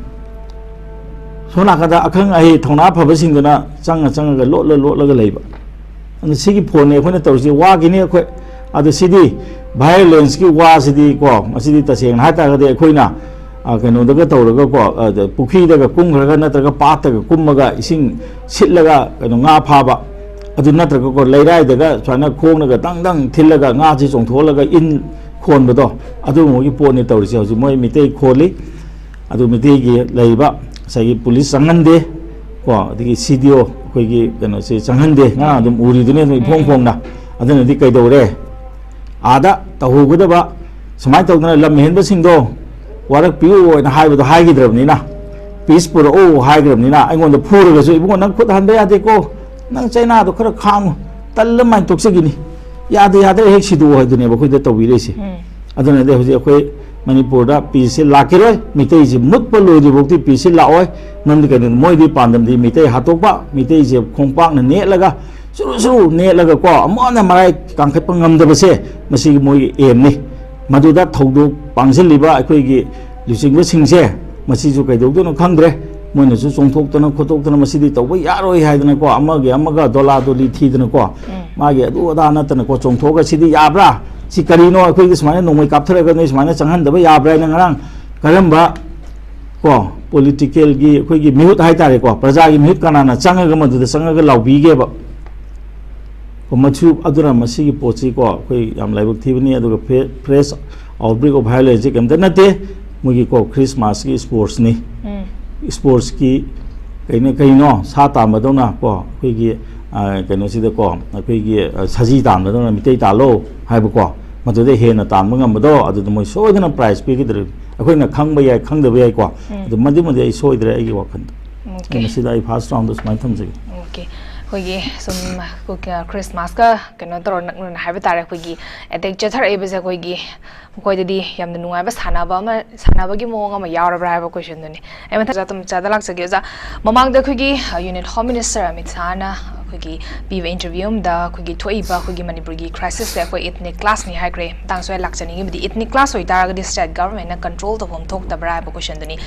ꯁꯣꯝ ꯅꯥꯀꯟꯗ ꯑꯈꯪ ꯑꯍꯩ ꯊꯧꯅꯥ ꯐꯕꯁꯤꯡꯗꯨꯅ ꯆꯪꯉ ꯆꯪꯉꯒ ꯂꯣꯠꯂ ꯂꯣꯠꯂꯒ ꯂꯩꯕ꯫ ꯑꯗꯨ ꯁꯤꯒꯤ ꯐꯣꯟꯅꯦ ꯑꯩꯈꯣꯏꯅ ꯇꯧꯔꯤꯁꯦ, ꯋꯥꯒꯤꯅꯤ ꯑꯩꯈꯣꯏ꯫ ꯑꯗꯨ ꯁꯤꯗꯤ violenceꯀꯤ ꯋꯥꯁꯤꯗꯤ ꯀꯣ, ꯃꯁꯤꯗꯤ ꯇꯁꯦꯡꯅ ꯍꯥꯏꯇꯥꯔꯒꯗꯤ ꯑꯩꯈꯣꯏꯅ, ꯑ, ꯀꯩꯅꯣꯗꯒ ꯇꯧꯔꯒ ꯀꯣ, ꯑ, ꯄꯨꯈ꯭ꯔꯤꯗꯒ ꯀꯨꯝꯈ꯭ꯔꯒ ꯅꯠꯇ꯭ꯔꯒ ꯄꯥꯠꯇꯒ ꯀꯨꯝꯃꯒ ꯏꯁꯤꯡ ꯁꯤꯠꯂꯒ ꯀꯩꯅꯣ ꯉꯥ ꯐꯥꯕ, ꯑꯗꯨ ꯅꯠꯇ꯭ꯔꯒꯀꯣ ꯂꯩꯔꯥꯏꯗꯒ ꯁꯨꯃꯥꯏꯅ ꯈꯣꯡꯅꯒ ꯗꯪ ꯗꯪ ꯊꯤꯜꯂꯒ ꯉꯥꯁꯤ ꯆꯣꯡꯊꯣꯛꯍꯜꯂꯒ ꯏꯟ ꯈꯣꯟꯕꯗꯣ, ꯑꯗꯨꯒꯨꯝꯕꯒꯤ ꯄꯣꯠꯅꯤ ꯇꯧꯔꯤꯁꯦ ꯍꯧꯖꯤꯛ ꯃꯣꯏ ꯃꯤꯇꯩ ꯈꯣꯜꯂꯤ꯫ ꯑꯗꯨ ꯃꯤꯇꯩꯒꯤ ꯂꯩꯔꯤꯕ ꯉꯁꯥꯏꯒꯤ ꯄꯨꯂꯤꯁ ꯆꯪꯍꯟꯗꯦ ꯀꯣ, ꯑꯗꯒꯤ CDO ꯑꯩꯈꯣꯏꯒꯤ ꯀꯩꯅꯣꯁꯦ ꯆꯪꯍꯟꯗꯦ, ꯉꯔꯥꯡ ꯑꯗꯨꯝ ꯎꯔꯤꯗꯨꯅꯤ ꯑꯗꯨꯝ ꯏꯐꯣꯡ ꯐꯣꯡꯅ꯫ ꯑꯗꯨꯅꯗꯤ ꯀꯩꯗꯧꯔꯦ? ꯑꯥꯗ ꯇꯧꯍꯧꯒꯗꯕ, ꯁꯨꯃꯥꯏꯅ ꯇꯧꯗꯅ ꯂꯝ ꯍꯦꯟꯕꯁꯤꯡꯗꯣ ꯋꯥꯔꯛꯄꯤꯌꯨ ꯍꯥꯏꯅ ꯍꯥꯏꯕꯗꯣ ꯍꯥꯏꯈꯤꯗ꯭ꯔꯕꯅꯤꯅ, peace ꯄꯨꯔꯛꯎ ꯍꯥꯏꯈ꯭ꯔꯕꯅꯤꯅ, ꯑꯩꯉꯣꯟꯗ ꯐꯨꯔꯒꯁꯨ, "ꯏꯕꯨꯡꯉꯣ, ꯅꯪ ꯈꯨꯠ ꯍꯟꯕ ꯌꯥꯗꯦꯀꯣ, ꯅꯪ ꯆꯩꯅꯥꯗꯣ ꯈꯔ ꯈꯥꯡꯉꯨ, ꯇꯜꯂ ꯃꯥꯏꯅ ꯇꯣꯛꯆꯈꯤꯅꯤ, ꯌꯥꯗꯦ ꯌꯥꯗ꯭ꯔꯦ ꯍꯦꯛ ꯁꯤꯗꯣꯛꯑꯣ" ꯍꯥꯏꯗꯨꯅꯦꯕ ꯑꯩꯈꯣꯏꯗ ꯇꯧꯕꯤꯔꯛꯏꯁꯦ꯫ ꯎꯝ꯫ ꯑꯗꯨꯅꯗꯤ ꯍꯧꯖꯤꯛ ꯑꯩꯈꯣꯏ ꯃꯅꯤꯄꯨꯔꯗ peaceꯁꯦ ꯂꯥꯛꯈꯤꯔꯣꯏ, ꯃꯤꯇꯩꯁꯦ ꯃꯨꯠꯄ ꯂꯣꯏꯗ꯭ꯔꯤꯐꯥꯎꯗꯤ peaceꯁꯦ ꯂꯥꯛꯑꯣꯏ꯫ ꯃꯔꯝꯗꯤ ꯀꯩꯅꯣ, ꯃꯣꯏꯗꯤ ꯄꯥꯟꯗꯝꯗꯤ ꯃꯤꯇꯩ ꯍꯥꯠꯇꯣꯛꯄ, ꯃꯤꯇꯩꯁꯦ ꯈꯣꯡꯄꯥꯛꯅ ꯅꯦꯠꯂꯒ, ꯆꯨꯔꯨ ꯆꯨꯔꯨ ꯅꯦꯠꯂꯒꯀꯣ, ꯑꯃꯨꯛ ꯍꯟꯅ ꯃꯔꯥꯏ ꯀꯥꯡꯈꯠꯄ ꯉꯝꯗꯕꯁꯦ ꯃꯁꯤꯒꯤ ꯃꯣꯏꯒꯤ aimꯅꯤ꯫ ꯃꯗꯨꯗ ꯊꯧꯗꯣꯛ ꯄꯥꯡꯁꯤꯜꯂꯤꯕ ꯑꯩꯈꯣꯏꯒꯤ ꯂꯨꯆꯤꯡꯕꯁꯤꯡꯁꯦ ꯃꯁꯤꯁꯨ ꯀꯩꯗꯧꯗꯣꯏꯅꯣ ꯈꯪꯗ꯭ꯔꯦ꯫ ꯃꯣꯏꯅꯁꯨ ꯆꯣꯡꯊꯣꯛꯇꯅ ꯈꯣꯠꯇꯣꯛꯇꯅ ꯃꯁꯤꯗꯤ ꯇꯧꯕ ꯌꯥꯔꯣꯏ ꯍꯥꯏꯗꯅꯀꯣ, ꯑꯃꯒꯤ ꯑꯃꯒ ꯗꯣꯂꯥ ꯗꯣꯂꯤ ꯊꯤꯗꯅꯀꯣ, ꯎꯝ꯫ ꯃꯥꯒꯤ ꯑꯗꯨ ꯑꯗꯥ ꯅꯠꯇꯅꯀꯣ, ꯆꯣꯡꯊꯣꯛꯑꯒ ꯁꯤꯗꯤ ꯌꯥꯕ꯭ꯔꯥ? ꯁꯤ ꯀꯔꯤꯅꯣ? ꯑꯩꯈꯣꯏꯒꯤ ꯁꯨꯃꯥꯏꯅ ꯅꯣꯡꯃꯩ ꯀꯥꯞꯊꯔꯒ ꯅꯣꯏ ꯁꯨꯃꯥꯏꯅ ꯆꯪꯍꯟꯗꯕ ꯌꯥꯕ꯭ꯔꯥ ꯍꯥꯏꯅ ꯉꯔꯥꯡ ꯀꯔꯝꯕ ꯀꯣ ꯄꯣꯂꯤꯇꯤꯀꯦꯜꯒꯤ ꯑꯩꯈꯣꯏꯒꯤ ꯃꯤꯍꯨꯠ ꯍꯥꯏꯇꯥꯔꯦꯀꯣ, ꯄ꯭ꯔꯖꯥꯒꯤ ꯃꯤꯍꯨꯠ ꯀꯅꯥꯅ ꯆꯪꯉꯒ ꯃꯗꯨꯗ ꯆꯪꯉꯒ ꯂꯥꯎꯕꯤꯒꯦꯕ? ꯀꯣ, ꯃꯁꯨ ꯑꯗꯨꯅ ꯃꯁꯤꯒꯤ ꯄꯣꯠꯁꯤ ꯀꯣ ꯑꯩꯈꯣꯏ ꯌꯥꯝ ꯂꯥꯏꯕꯛ ꯊꯤꯕꯅꯤ꯫ ꯑꯗꯨꯒ ꯐ꯭ꯔꯦꯁ ꯑꯥꯎꯠꯕ꯭ꯔꯦꯛ ꯑꯣꯐ ꯚꯥꯏꯑꯣꯂꯦꯟꯁꯁꯤ ꯀꯩꯝꯇ ꯅꯠꯇꯦ, ꯃꯣꯏꯒꯤ ꯀꯣ ꯈ꯭ꯔꯤꯁꯃꯥꯁꯀꯤ ꯏꯁꯄꯣꯔꯠꯁꯅꯤ꯫ ꯏꯁꯄꯣꯔꯠꯁꯀꯤ ꯀꯩꯅꯣ ꯀꯩꯅꯣ ꯁꯥ ꯇꯥꯟꯕꯗꯧꯅ ꯀꯣ ꯑꯩꯈꯣꯏꯒꯤ ꯀꯩꯅꯣꯁꯤꯗꯀꯣ ꯑꯩꯈꯣꯏꯒꯤ ꯁꯖꯤ ꯇꯥꯟꯕꯗꯧꯅ ꯃꯤꯇꯩ ꯇꯥꯜꯂꯣ ꯍꯥꯏꯕꯀꯣ, ꯃꯗꯨꯗ ꯍꯦꯟꯅ ꯇꯥꯟꯕ ꯉꯝꯕꯗꯣ ꯑꯗꯨꯗ ꯃꯣꯏ ꯁꯣꯏꯗꯅ ꯄ꯭ꯔꯥꯏꯖ ꯄꯤꯒꯗꯧꯔꯤꯕꯅꯤ꯫ ꯑꯩꯈꯣꯏꯅ ꯈꯪꯕ ꯌꯥꯏ, ꯈꯪꯗꯕ ꯌꯥꯏꯀꯣ, ꯑꯗꯨ ꯃꯗꯨꯃꯗꯤ ꯑꯩ ꯁꯣꯏꯗ꯭ꯔꯦ ꯑꯩꯒꯤ ꯋꯥꯈꯜꯗ꯫ ꯑꯩ ꯃꯁꯤꯗ ꯑꯩ ꯐꯥꯔꯁ ꯔꯥꯎꯟꯗ ꯁꯨꯃꯥꯏꯅ ꯊꯝꯖꯒꯦ꯫ ꯑꯣꯀꯦ, ꯑꯩꯈꯣꯏꯒꯤ ꯁꯨꯝ ꯈ꯭ꯔꯤꯁꯃꯥꯁꯀ ꯀꯩꯅꯣ ꯇꯧꯔ ꯅꯛꯅꯅ ꯍꯥꯏꯕ ꯇꯥꯔꯦ, ꯑꯩꯈꯣꯏꯒꯤ ꯑꯦꯇꯦꯛ ꯆꯠꯊꯔꯛꯏꯕꯁꯦ ꯑꯩꯈꯣꯏꯒꯤ ꯃꯈꯣꯏꯗꯗꯤ ꯌꯥꯝꯅ ꯅꯨꯡꯉꯥꯏꯕ ꯁꯥꯟꯅꯕ ꯑꯃ, ꯁꯥꯟꯅꯕꯒꯤ ꯃꯑꯣꯡ ꯑꯃ ꯌꯥꯎꯔꯕ꯭ꯔꯥ ꯍꯥꯏꯕ ꯀꯣꯏꯁꯟꯗꯨꯅꯤ꯫ ꯑꯩ ꯃꯊꯪ ꯑꯣꯖꯥ ꯇꯣꯝꯆꯥꯗ ꯂꯥꯛꯆꯒꯦ꯫ ꯑꯣꯖꯥ, ꯃꯃꯥꯡꯗ ꯑꯩꯈꯣꯏꯒꯤ ꯌꯨꯅꯤꯌꯟ ꯍꯣꯝ ꯃꯤꯅꯤꯁꯇꯔ ꯑꯃꯤꯠ ꯁꯥꯍꯅ ꯑꯩꯈꯣꯏꯒꯤ ꯄꯤꯕ ꯏꯟꯇꯔꯚ꯭ꯌꯨ ꯑꯃꯗ ꯑꯩꯈꯣꯏꯒꯤ ꯊꯣꯛꯏꯕ ꯑꯩꯈꯣꯏꯒꯤ ꯃꯅꯤꯄꯨꯔꯒꯤ ꯀ꯭ꯔꯥꯏꯁꯤꯁꯁꯦ ꯑꯩꯈꯣꯏ ꯏꯊꯅꯤꯛ ꯀ꯭ꯂꯥꯁꯅꯤ ꯍꯥꯏꯈ꯭ꯔꯦ꯫ ꯃꯇꯥꯡꯁꯨ ꯑꯩ ꯂꯥꯛꯆꯅꯤꯡꯉꯤꯕꯗꯤ ꯏꯊꯅꯤꯛ ꯀ꯭ꯂꯥꯁ ꯑꯣꯏꯇꯥꯔꯒꯗꯤ ꯁ꯭ꯇꯦꯠ ꯒꯚꯔꯟꯃꯦꯟꯅ ꯀꯟꯇ꯭ꯔꯣꯜ ꯇꯧꯐꯝ ꯊꯣꯛꯇꯕ꯭ꯔꯥ ꯍꯥꯏꯕ ꯀꯣꯏꯁꯟꯗꯨꯅꯤ꯫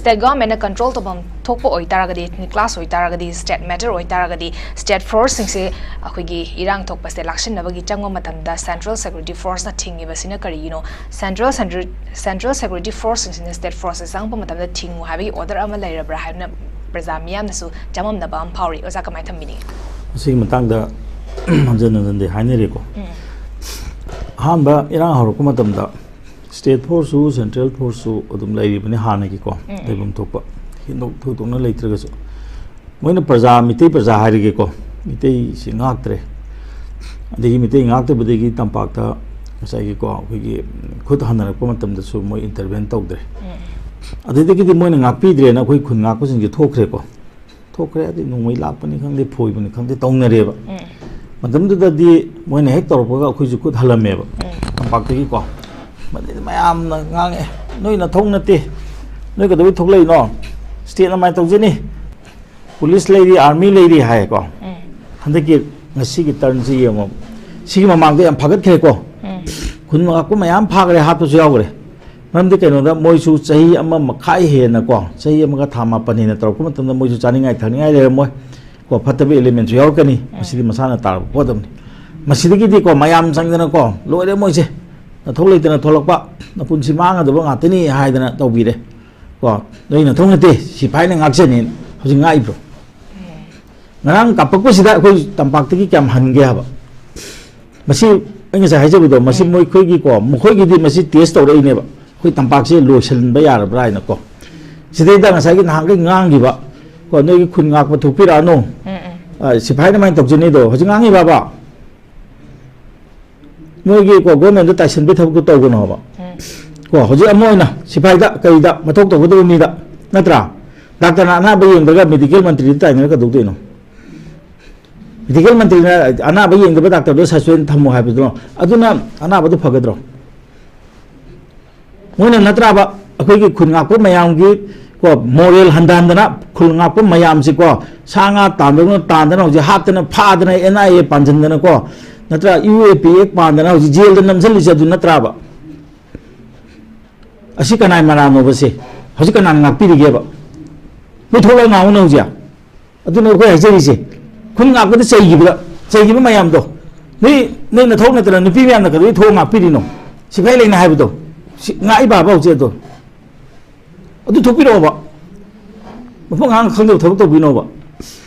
ꯁ꯭ꯇꯦꯠ ꯒꯚꯔꯟꯃꯦꯟꯅ ꯀꯟꯇ꯭ꯔꯣꯜ ꯇꯧꯐꯝ ꯊꯣꯛꯄ ꯑꯣꯏꯇꯥꯔꯒꯗꯤ, ꯏꯊꯅꯤꯛ ꯀ꯭ꯂꯥꯁ ꯑꯣꯏꯇꯥꯔꯒꯗꯤ, ꯁ꯭ꯇꯦꯠ ꯃꯦꯇꯔ ꯑꯣꯏꯇꯥꯔꯒꯗꯤ ꯁ꯭ꯇꯦꯠ ꯐꯣꯔꯁꯁꯤꯡꯁꯦ ꯑꯩꯈꯣꯏꯒꯤ ꯏꯔꯥꯡ ꯊꯣꯛꯄꯁꯦ ꯂꯥꯛꯁꯤꯟꯅꯕꯒꯤ ꯆꯪꯕ ꯃꯇꯝꯗ ꯁꯦꯟꯇ꯭ꯔꯦꯜ ꯁꯦꯀ꯭ꯌꯨꯔꯤꯇꯤ ꯐꯣꯔꯁꯅ ꯊꯤꯡꯉꯤꯕꯁꯤꯅ ꯀꯔꯤꯒꯤꯅꯣ? ꯁꯦꯟꯇ꯭ꯔꯦꯜ ꯁꯦꯟꯇ꯭ꯔꯦꯜ ꯁꯦꯟꯇ꯭ꯔꯦꯜ ꯁꯦꯀ꯭ꯌꯨꯔꯤꯇꯤ ꯐꯣꯔꯁꯁꯤꯡꯁꯤꯅ ꯁ꯭ꯇꯦꯠ ꯐꯣꯔꯁꯁꯦ ꯆꯪꯉꯛꯄ ꯃꯇꯝꯗ ꯊꯤꯡꯉꯨ ꯍꯥꯏꯕꯒꯤ ꯑꯣꯔꯗꯔ ꯑꯃ ꯂꯩꯔꯕ꯭ꯔꯥ ꯍꯥꯏꯕꯅ ꯄ꯭ꯔꯖꯥ ꯃꯤꯌꯥꯝꯅꯁꯨ ꯆꯃꯝꯅꯕ ꯑꯃ ꯐꯥꯎꯔꯤ꯫ ꯑꯣꯖꯥ ꯀꯃꯥꯏꯅ ꯊꯝꯕꯤꯅꯤꯡꯉꯤ? ꯃꯁꯤꯒꯤ ꯃꯇꯥꯡꯗ ꯍꯟꯖꯤꯟ ꯍꯟꯖꯤꯟꯗꯤ ꯍꯥꯏꯅꯔꯦꯀꯣ꯫ ꯑꯍꯥꯟꯕ ꯏꯔꯥꯡ ꯍꯧꯔꯛꯄ ꯃꯇꯝꯗ ꯁ꯭ꯇꯦꯠ ꯐꯣꯔꯁꯁꯨ ꯁꯦꯟꯇ꯭ꯔꯦꯜ ꯐꯣꯔꯁꯁꯨ ꯑꯗꯨꯝ ꯂꯩꯔꯤꯕꯅꯤ ꯍꯥꯟꯅꯒꯤꯀꯣ, ꯂꯩꯐꯝ ꯊꯣꯛꯄ ꯍꯦꯟꯗꯣꯛ ꯊꯣꯏꯗꯣꯛꯅ ꯂꯩꯇ꯭ꯔꯒꯁꯨ꯫ ꯃꯣꯏꯅ ꯄ꯭ꯔꯖꯥ, ꯃꯤꯇꯩ ꯄ꯭ꯔꯖꯥ ꯍꯥꯏꯔꯒꯦꯀꯣ, ꯃꯤꯇꯩꯁꯤ ꯉꯥꯛꯇ꯭ꯔꯦ꯫ ꯑꯗꯒꯤ ꯃꯤꯇꯩ ꯉꯥꯛꯇꯕꯗꯒꯤ ꯇꯝꯄꯥꯛꯇ ꯉꯁꯥꯏꯒꯤꯀꯣ ꯑꯩꯈꯣꯏꯒꯤ ꯈꯨꯠ ꯍꯟꯅꯔꯛꯄ ꯃꯇꯝꯗꯁꯨ ꯃꯣꯏ ꯏꯟꯇꯔꯚꯦꯟ ꯇꯧꯗ꯭ꯔꯦ꯫ ꯑꯗꯨꯗꯒꯤꯗꯤ ꯃꯣꯏꯅ ꯉꯥꯛꯄꯤꯗ꯭ꯔꯦꯅ ꯑꯩꯈꯣꯏ ꯈꯨꯟ ꯉꯥꯛꯄꯁꯤꯡꯁꯦ ꯊꯣꯛꯈ꯭ꯔꯦꯀꯣ꯫ ꯊꯣꯛꯈ꯭ꯔꯦ ꯍꯥꯏꯗꯤ ꯅꯣꯡꯃꯩ ꯂꯥꯛꯄꯅꯤ ꯈꯪꯗꯦ, ꯐꯣꯏꯕꯅꯤ ꯈꯪꯗꯦ ꯇꯧꯅꯔꯦꯕ꯫ ꯃꯇꯝꯗꯨꯗꯗꯤ ꯃꯣꯏꯅ ꯍꯦꯛ ꯇꯧꯔꯛꯄꯒ ꯑꯩꯈꯣꯏꯁꯨ ꯈꯨꯠ ꯍꯜꯂꯝꯃꯦꯕ ꯇꯝꯄꯥꯛꯇꯒꯤꯀꯣ꯫ ꯃꯗꯩꯗ ꯃꯌꯥꯝꯅ ꯉꯥꯡꯉꯛꯑꯦ, "ꯅꯣꯏ ꯅꯊꯧ ꯅꯠꯇꯦ, ꯅꯣꯏ ꯀꯩꯗꯧꯕꯩ ꯊꯣꯛꯂꯛꯏꯅꯣ? ꯁ꯭ꯇꯦꯠꯅ ꯃꯥꯏꯅ ꯇꯧꯖꯅꯤ, ꯄꯨꯂꯤꯁ ꯂꯩꯔꯤ, ꯑꯥꯔꯃꯤ ꯂꯩꯔꯤ" ꯍꯥꯏꯀꯣ꯫ ꯍꯟꯗꯛꯀꯤ ꯉꯁꯤꯒꯤ ꯇꯔꯟꯁꯤ ꯌꯦꯡꯉꯣ, ꯁꯤꯒꯤ ꯃꯃꯥꯡꯗ ꯌꯥꯝ ꯐꯒꯠꯈ꯭ꯔꯦꯀꯣ꯫ ꯈꯨꯟ ꯉꯥꯛꯄ ꯃꯌꯥꯝ ꯐꯥꯈ꯭ꯔꯦ, ꯍꯥꯠꯄꯁꯨ ꯌꯥꯎꯈ꯭ꯔꯦ꯫ ꯃꯔꯝꯗꯤ ꯀꯩꯅꯣꯗ ꯃꯣꯏꯁꯨ ꯆꯍꯤ ꯑꯃ ꯃꯈꯥꯏ ꯍꯦꯟꯅꯀꯣ, ꯆꯍꯤ ꯑꯃꯒ ꯊꯥ ꯃꯥꯄꯟ ꯍꯦꯟꯅ ꯇꯧꯔꯛꯄ ꯃꯇꯝꯗ ꯃꯣꯏꯁꯨ ꯆꯥꯅꯤꯡꯉꯥꯏ ꯊꯛꯅꯤꯡꯉꯥꯏ ꯂꯩꯔꯝꯃꯣꯏ ꯀꯣ, ꯐꯠꯇꯕ ꯏꯂꯤꯃꯦꯟꯁꯨ ꯌꯥꯎꯔꯛꯀꯅꯤ꯫ ꯃꯁꯤꯗꯤ ꯃꯁꯥꯅ ꯇꯥꯔꯛꯄ ꯄꯣꯠ ꯑꯃꯅꯤ꯫ ꯃꯁꯤꯗꯒꯤꯗꯤꯀꯣ ꯃꯌꯥꯝ ꯆꯪꯗꯅꯀꯣ ꯂꯣꯏꯔꯦ ꯃꯣꯏꯁꯦ꯫ ꯅꯊꯧ ꯂꯩꯇꯅ ꯊꯣꯛꯂꯛꯄ, ꯅꯄꯨꯟꯁꯤ ꯃꯥꯡꯒꯗꯕ ꯉꯥꯛꯇꯅꯤ ꯍꯥꯏꯗꯅ ꯇꯧꯕꯤꯔꯦ꯫ ꯀꯣ, ꯅꯣꯏ ꯅꯊꯧ ꯅꯠꯇꯦ, ꯁꯤꯐꯥꯏꯅ ꯉꯥꯛꯆꯅꯤ꯫ ꯍꯧꯖꯤꯛ ꯉꯥꯛꯏꯕ꯭ꯔꯣ? ꯉꯔꯥꯡ ꯀꯥꯞꯄꯛꯄꯁꯤꯗ ꯑꯩꯈꯣꯏ ꯇꯝꯄꯥꯛꯇꯒꯤ ꯀꯌꯥꯝ ꯍꯟꯒꯦ ꯍꯥꯏꯕ? ꯃꯁꯤ ꯑꯩ ꯉꯁꯥꯏ ꯍꯥꯏꯖꯕꯗꯣ, ꯃꯁꯤ ꯎꯝ꯫ ꯃꯣꯏ ꯑꯩꯈꯣꯏꯒꯤꯀꯣ, ꯃꯈꯣꯏꯒꯤꯗꯤ ꯃꯁꯤ ꯇꯦꯁ ꯇꯧꯔꯛꯏꯅꯦꯕ, ꯑꯩꯈꯣꯏ ꯇꯝꯄꯥꯛꯁꯦ ꯂꯣꯏꯁꯤꯟꯕ ꯌꯥꯔꯕ꯭ꯔꯥ ꯍꯥꯏꯅꯀꯣ꯫ ꯁꯤꯗꯩꯗ ꯉꯁꯥꯏꯒꯤ ꯅꯍꯥꯟꯈꯩ ꯉꯥꯡꯈꯤꯕ, ꯀꯣ, ꯅꯣꯏꯒꯤ ꯈꯨꯟ ꯉꯥꯛꯄ ꯊꯣꯛꯄꯤꯔꯛꯑꯅꯨ, ꯎꯝ, ꯎꯝ꯫ ꯑ, ꯁꯤꯐꯥꯏꯅ ꯃꯥꯏꯅ ꯇꯧꯖꯅꯤꯗꯣ, ꯍꯧꯖꯤꯛ ꯉꯥꯡꯉꯤꯕꯕ? ꯅꯣꯏꯒꯤ ꯀꯣ, ꯒꯣꯔꯃꯦꯟꯗ ꯇꯥꯏꯁꯟꯕꯒꯤ ꯊꯕꯛꯇꯣ ꯇꯧꯒꯅꯣ ꯍꯥꯏꯕ꯫ ꯎꯝ꯫ ꯀꯣ, ꯍꯧꯖꯤꯛ ꯑꯃ ꯑꯣꯏꯅ ꯁꯤꯐꯥꯏꯗ ꯀꯩꯗ ꯃꯊꯧ ꯇꯧꯒꯗꯕ ꯃꯤꯗ, ꯅꯠꯇ꯭ꯔꯥ? ꯗꯥꯛꯇꯔꯅ ꯑꯅꯥꯕ ꯌꯦꯡꯗ꯭ꯔꯒ ꯃꯦꯗꯤꯀꯦꯜ ꯃꯟꯇ꯭ꯔꯤꯗ ꯇꯥꯏꯅꯔꯒ ꯀꯩꯗꯧꯗꯣꯏꯅꯣ? ꯃꯦꯗꯤꯀꯦꯜ ꯃꯟꯇ꯭ꯔꯤꯅ ꯑꯅꯥꯕ ꯌꯦꯡꯗꯕ ꯗꯥꯛꯇꯔꯗꯣ ꯁꯁꯄꯦꯟ ꯊꯝꯃꯣ ꯍꯥꯏꯕꯗꯨꯅꯣ, ꯑꯗꯨꯅ ꯑꯅꯥꯕꯗꯣ ꯐꯒꯗ꯭ꯔꯣ? ꯃꯣꯏꯅ ꯅꯠꯇ꯭ꯔꯥꯕ ꯑꯩꯈꯣꯏꯒꯤ ꯈꯨꯟ ꯉꯥꯛꯄ ꯃꯌꯥꯝꯒꯤ, ꯀꯣ, ꯃꯣꯔꯦꯜ ꯍꯟꯊꯍꯟꯗꯅ, ꯈꯨꯟ ꯉꯥꯛꯄ ꯃꯌꯥꯝꯁꯤꯀꯣ, ꯁꯥ ꯉꯥ ꯇꯥꯟꯗꯧꯅ ꯇꯥꯟꯗꯅ, ꯍꯧꯖꯤꯛ ꯍꯥꯠꯇꯅ ꯐꯥꯗꯅ, ꯑꯦꯟ ꯑꯥꯏ ꯑꯦ ꯄꯥꯟꯁꯤꯟꯗꯅꯀꯣ, ꯅꯠꯇ꯭ꯔꯥ, ꯌꯨ ꯑꯦ ꯄꯤ ꯑꯦ ꯄꯥꯟꯗꯅ ꯍꯧꯖꯤꯛ ꯖꯦꯜꯗ ꯅꯝꯁꯤꯜꯂꯤꯁꯦ ꯑꯗꯨ ꯅꯠꯇ꯭ꯔꯥꯕ? ꯑꯁꯤ ꯀꯅꯥꯏ ꯃꯔꯥꯜꯅꯣꯕ ꯁꯦ? ꯍꯧꯖꯤꯛ ꯀꯅꯥꯅ ꯉꯥꯛꯄꯤꯔꯤꯒꯦꯕ? ꯅꯣꯏ ꯊꯣꯛꯂꯛꯑ ꯉꯥꯡꯉꯨꯅꯦ ꯍꯧꯖꯤꯛ꯫ ꯑꯗꯨꯅ ꯑꯩꯈꯣꯏ ꯍꯥꯏꯖꯔꯤꯁꯦ, ꯈꯨꯟ ꯉꯥꯛꯄꯗ ꯆꯩꯈꯤꯕꯗ, ꯆꯩꯈꯤꯕ ꯃꯌꯥꯝꯗꯣ, ꯅꯣꯏ, ꯅꯣꯏ ꯅꯊꯧ ꯅꯠꯇꯅ ꯅꯨꯄꯤ ꯃꯌꯥꯝꯅ ꯀꯩꯗꯧꯕꯩ ꯊꯣꯛꯑ ꯉꯥꯛꯄꯤꯔꯤꯅꯣ? ꯁꯤꯐꯥꯏ ꯂꯩꯅ ꯍꯥꯏꯕꯗꯣ, ꯁꯤ ꯉꯥꯛꯏꯕ ꯍꯥꯏꯕ ꯍꯧꯖꯤꯛ ꯑꯗꯣ꯫ ꯑꯗꯨ ꯊꯣꯛꯄꯤꯔꯛꯑꯣꯕ꯫ ꯃꯐꯝ ꯉꯥꯡ ꯈꯪꯗꯕ ꯊꯕꯛ ꯇꯧꯕꯤꯅꯣꯕ꯫